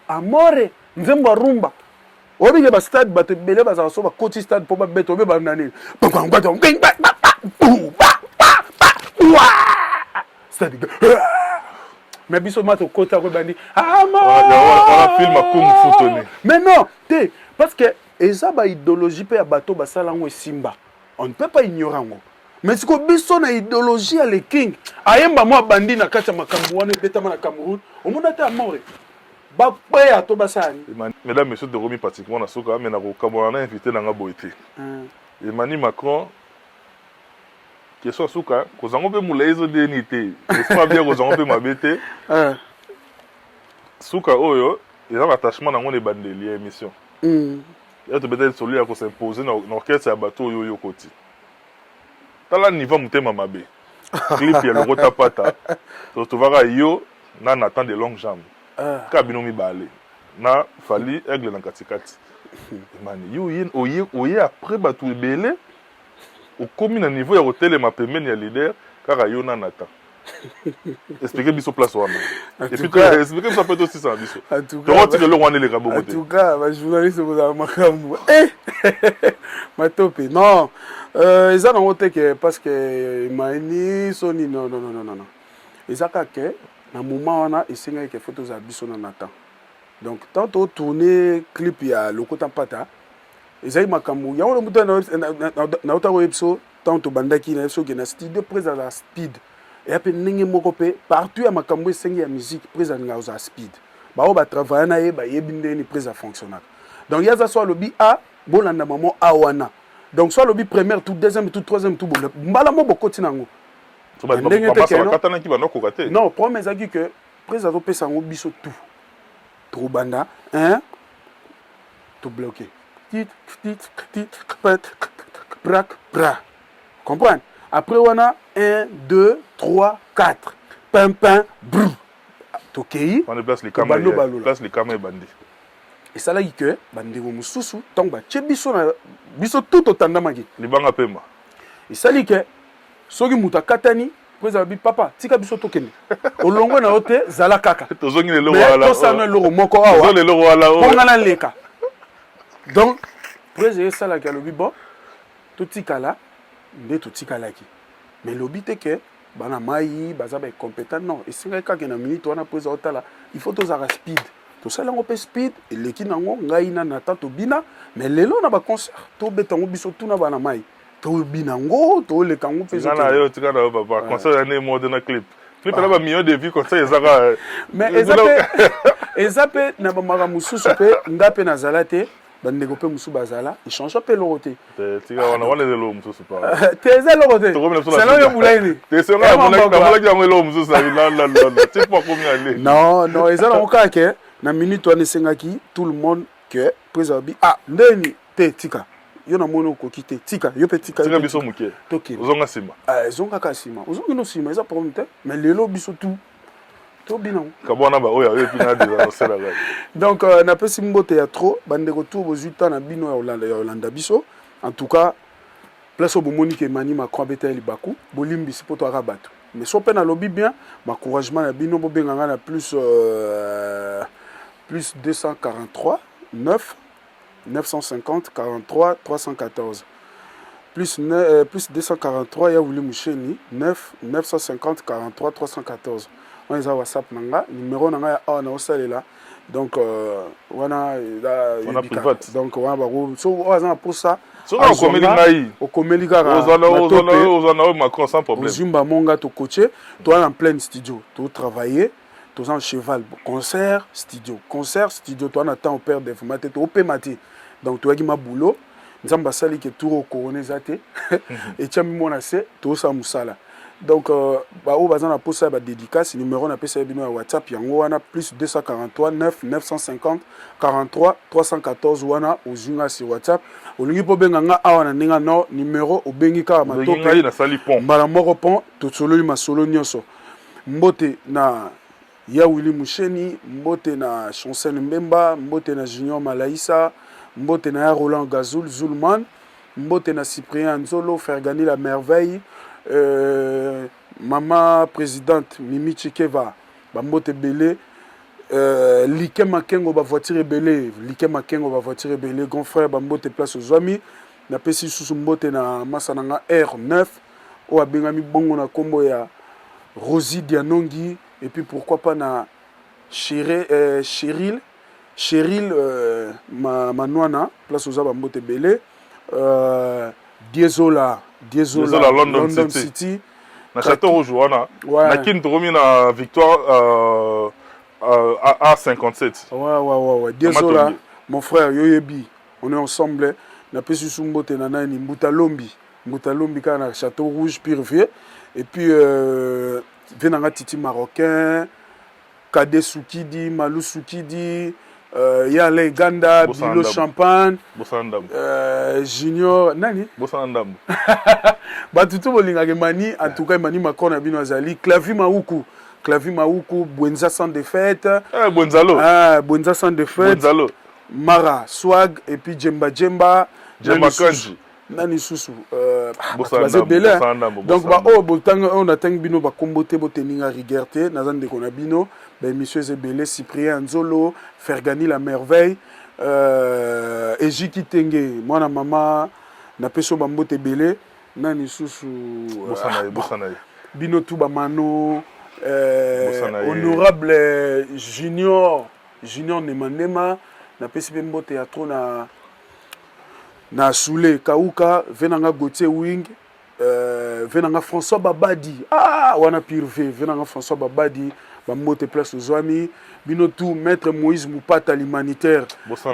amore nzembo ya rumba. Oyebi ke bastade, bato ebele bazala so bakoti stade mpo babeta obe bana nini, stade. Mais biso ma tokota ko ebandi. Mais non te, parce que eza baidéologie mpe ya bato basala yango esimba, on ne peut pas ignorer yango. Mais sikoyo biso na idéologie ya le King ayemba mwa bandi na kati ya makambo wana ebetama na Cameroun, omona te amore bakweya to basala nini. Mesdames, messieurs, tokomi pratiquement na suka, mais nakokamwana na invité na nga boye te. Emani Macron, question ya suka, kozango mpe molai ezodeni te, esima bien, kozango mpe mabe te. Suka oyo eza na attachement nango na ebandeli ya émission. Ya tobeta lisolo ya kos'impose na orchestre ya bato oyo oyo okoti. Tala niveau motema mabe, clip ya Lokota Pata, totovaka yo na Nathan de longue jambe, kaka bino mibale na Fally Aigle na katikati. Emani, yo oye, oye après bato ebele, okomi na niveau ya kotelema pembeni ya leader, kaka yo na Nathan. Explique biso place wana, explique biso mpe tosisa na biso, tokotika eloko wana eleka bongo te. En tout cas, bajournaliste kozala makambo matope. Non, eza nango te ke parce que Emani soni. Non, non, non, non, non, eza kaka ke na moment wana esengaki ke fo tozala biso na Nathan. Donc tant totourne clip ya Lokota Mpata, ezali makambo yango mutu nauta koyebi biso. Ntango tobandaki na biso okende na studio, prise azala speed, eya mpe ndenge moko mpe partout ya makambo esengi ya musique, prise alingaka kozala speed. Baoyo batravaille na ye bayebi ndenge ni prise afonctionnaka. Donc ye aza so alobi a bolanda mamo a wana. Donc so alobi première tout, deuxième tout, troisième tout, mbala mo bokoti nango. Ndenge te banokoka te. Non, problème ezalaki que prise azopesa yango biso tout, tokobanda 1, tobloqué, tit tit tit prak pra, comprendre. Après wana 1, 2, 3, 4, pin pin bru, tokei. Bando balola likama ebandi. Esalaki ke bandeko mosusu, ntango batie biso na biso tu totandamaki. Libanga pema. Esali ke soki moto akatani po ezala bi papa, tika biso tokende, olongwe na yo te, zala kaka. Tozongi lelo wala. Tosala eloko moko awa. Lelo wala. Mpo nga naleka. Donc président esalaki alobi bon, totikala nde totikalaki. Mais lobi te ke bana mai baza baincompétent. Non, esengaki kaka na minute wana mpo eza otala, il faut tozalaka speed. Tosala yango mpe speed eleki nango, ngai na Nathan tobina. Mais lelo na baconcert tobeta yango biso tuna bana mai, tobina yango, toleka yango mpe. Tika na yo, tika na yo papa. Concert ya nde mode na clip, clip na bamillion de vues, concert ezaka. Mais eza mpe, eza mpe na bamakambo mosusu mpe nga mpe nazala te, bandeko mpe mosusu bazala, echange mpe eloko te. Tika wana, wana eza eloko mosusu. Te, eza eloko te, selon yo bulaini. Namonaki yango eloko mosusu ti po akomi ale. Non, non, eza nango kaka ke na minute wana esengaki tout le monde que président bi ah ndeni te, tika. Yo namoni okoki te, tika. Yo mpe tika. Tika biso moke. Tokende. Ozonga nsima. Ah, ezongaka nsima, ozongi no nsima, eza problème te. Mais lelo biso tu tobina. Kabwana baoyo ayo epi na desaosalaka. Donc napesi mbote ya trop, bandeko tu bozwi temps na bino ya kolanda biso. En tout cas, place oyo bomoni ke Emani Macron abeta ye libaku, bolimbisi mpo toyaka bato. Mais so mpe nalobi bien, baencouragement na bino, bobenga ngai na plus 243 9 950 43 314, plus 243 ya Wili Musheni, 9 950 43 314. Wana eza WhatsApp na nga, numéro na nga ya awa naosalela. Donc wana eza donc wana bako so oyo aza na posa. Soki okomeli ngai. Okomeli kaka. Ozwa na oyo Macron sans problème. Ozwimba monga tokotie, toza na pleine studio, totravailler, toza en cheval, concert, studio, concert, studio. Toza na temps operdre vraiment te, toopema te. Donc toyaki mabulo, Nzambe asali ke tour oyo corona eza te, etiami mwana se, tozosala mosala. Donc baoyo baza na posa ya badédicace, numéro napesa ye bino ya WhatsApp yango wana, plus 243 9 950 43 314. Wana ozwi nga sur WhatsApp. Olingi mpo obenga nga awa na ndenge no numéro, obengi kaka matope mbala moko pon, tosololi masolo nyonso. Mbote na ya Willi Musheni, mbote na Chancel Mbemba, mbote na Junior Malaisa, mbote na ya Roland Gazul Zulman, mbote na Cyprien Nzolo Fergani la merveille, mama présidente Mimi Chikeva, bambote ebele, Like Makengo, bavoiture ebele, Like Makengo, bavoiture ebele, grand frère, bambote place ozwami. Napesi lisusu mbote na masa na nga R9 oyo abengami bongo na nkombo ya Rosie Dianongi. Et puis pourquoi pas na Cheryl Manwana, place oza, bambote ebele, Diezola Diezola, London, London City, City. Na Château Rouge wana, ouais. Na Kini tokomi na Victoire A57. Ouais. Diezola, mon frère, yoyebi, on est ensemble. Napesi su mbote na nani, Mbuta Lombi, Mbuta Lombi kaka na Château Rouge, pire vieux. Et puis vie nanga Titi Marocain, Kade Sukidi, Malou Sukidi, Yale Ganda, Bilo Champagne, Junior nani. Bosana ndambo. Bato to bolingaka Emani, en tout cas Emani Macron na bino azali Clavi Mauku, Clavi Mauku, Bwenza sans défaite. Eh, Bwenzalo. Ah, Bwenza sans défaite. Bwenzalo. Mara Swag et puis Djemba Djemba. Djemba Kanji. Nani susu? Baza ebele. Donc baoyo botanga, oyo natangi bino bakombo te, boteninga rigueur te, naza ndeko na bino. Baémission eza ebele. Cyprien Nzolo Fergani la merveille, Ejiki Tenge, mwana mama, napesi oyo bambote ebele. Nani susu? Bino tu bamano, honorable Junior, Junior Nemandema, napesi mpe mbote ya trop na Soule Kauka, ve nanga Gauthier Wing, ve nanga François Babadi. Ah, wana pire ve nanga François Babadi, bambote place ozwami, bino tout, maître Moïse Mupata l'humanitaire,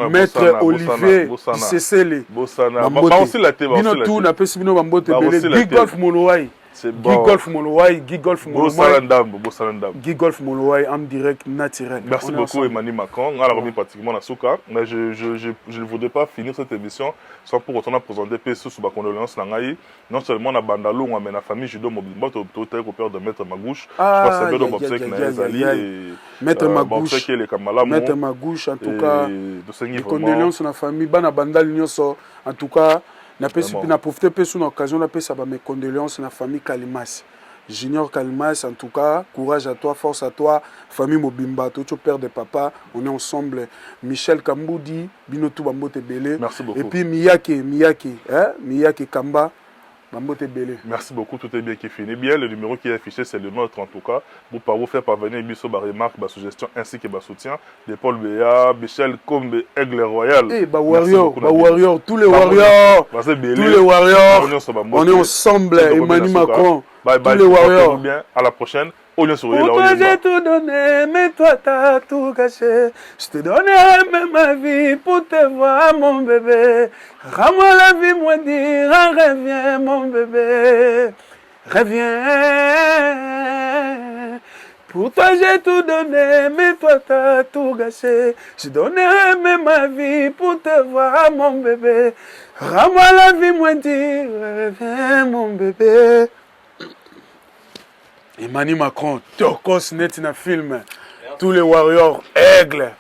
maître Olivier Sesele, bino tout, napesi bino bambote ebele. Guy Golf Molowai, Guy Golf Molowai, Guy Golf Molowai, bosala ndambo. Guy Golf Molowai en direct naturel. Merci beaucoup, Emmanuel Macron. On a remis pratiquement la souka, mais je ne voudrais pas finir cette émission sans pour autant présenter pe sous ba condoléances na ngai, non seulement na Bandalungwa mais na famille judo mobimba. To to ko perdre maître Magouche, je pense que do obsèque na ezali. Maître Magouche, maître Magouche, en tout cas les condoléances na famille bana Bandal nyonso. En tout cas napesi mpe na profite mpe su na occasion napesa ba mes condoléances na famille Kalimas, Junior Kalimas. En tout cas, courage à toi, force à toi, famille mobimba. Tozo perdre papa, on est ensemble. Michel Kamboudi, bino tout bambote ebele. Merci beaucoup. Et puis Miyake, Miyake, hein, Miyake Kamba, bambote ebele. Merci beaucoup, tout est bien qui finit bien. Le numéro qui est affiché, c'est le nôtre en tout cas. Vous pouvez vous faire parvenir biso ba remarques, ba suggestions ainsi que ba soutien de Paul Béa, Michel Kombe, Aigle Royal. Eh, ba warrior, ba warrior, tous les warriors, tous les warriors. On est ensemble, Emmanuel Macron. Bye bye, tous les warriors. Bien, à la prochaine. Pour toi j'ai tout donné, mais toi t'as tout caché. Je te donnerai même ma vie pour te voir, mon bébé. Rends-moi la vie, moi dire, reviens, mon bébé. Reviens. Pour toi j'ai tout donné, mais toi t'as tout gâché. Je donnerai même ma vie pour te voir, mon bébé. Rends-moi la vie moins dure, reviens mon bébé. Emmanuel Macron, tokos neti na film. Tous les warriors, aigle.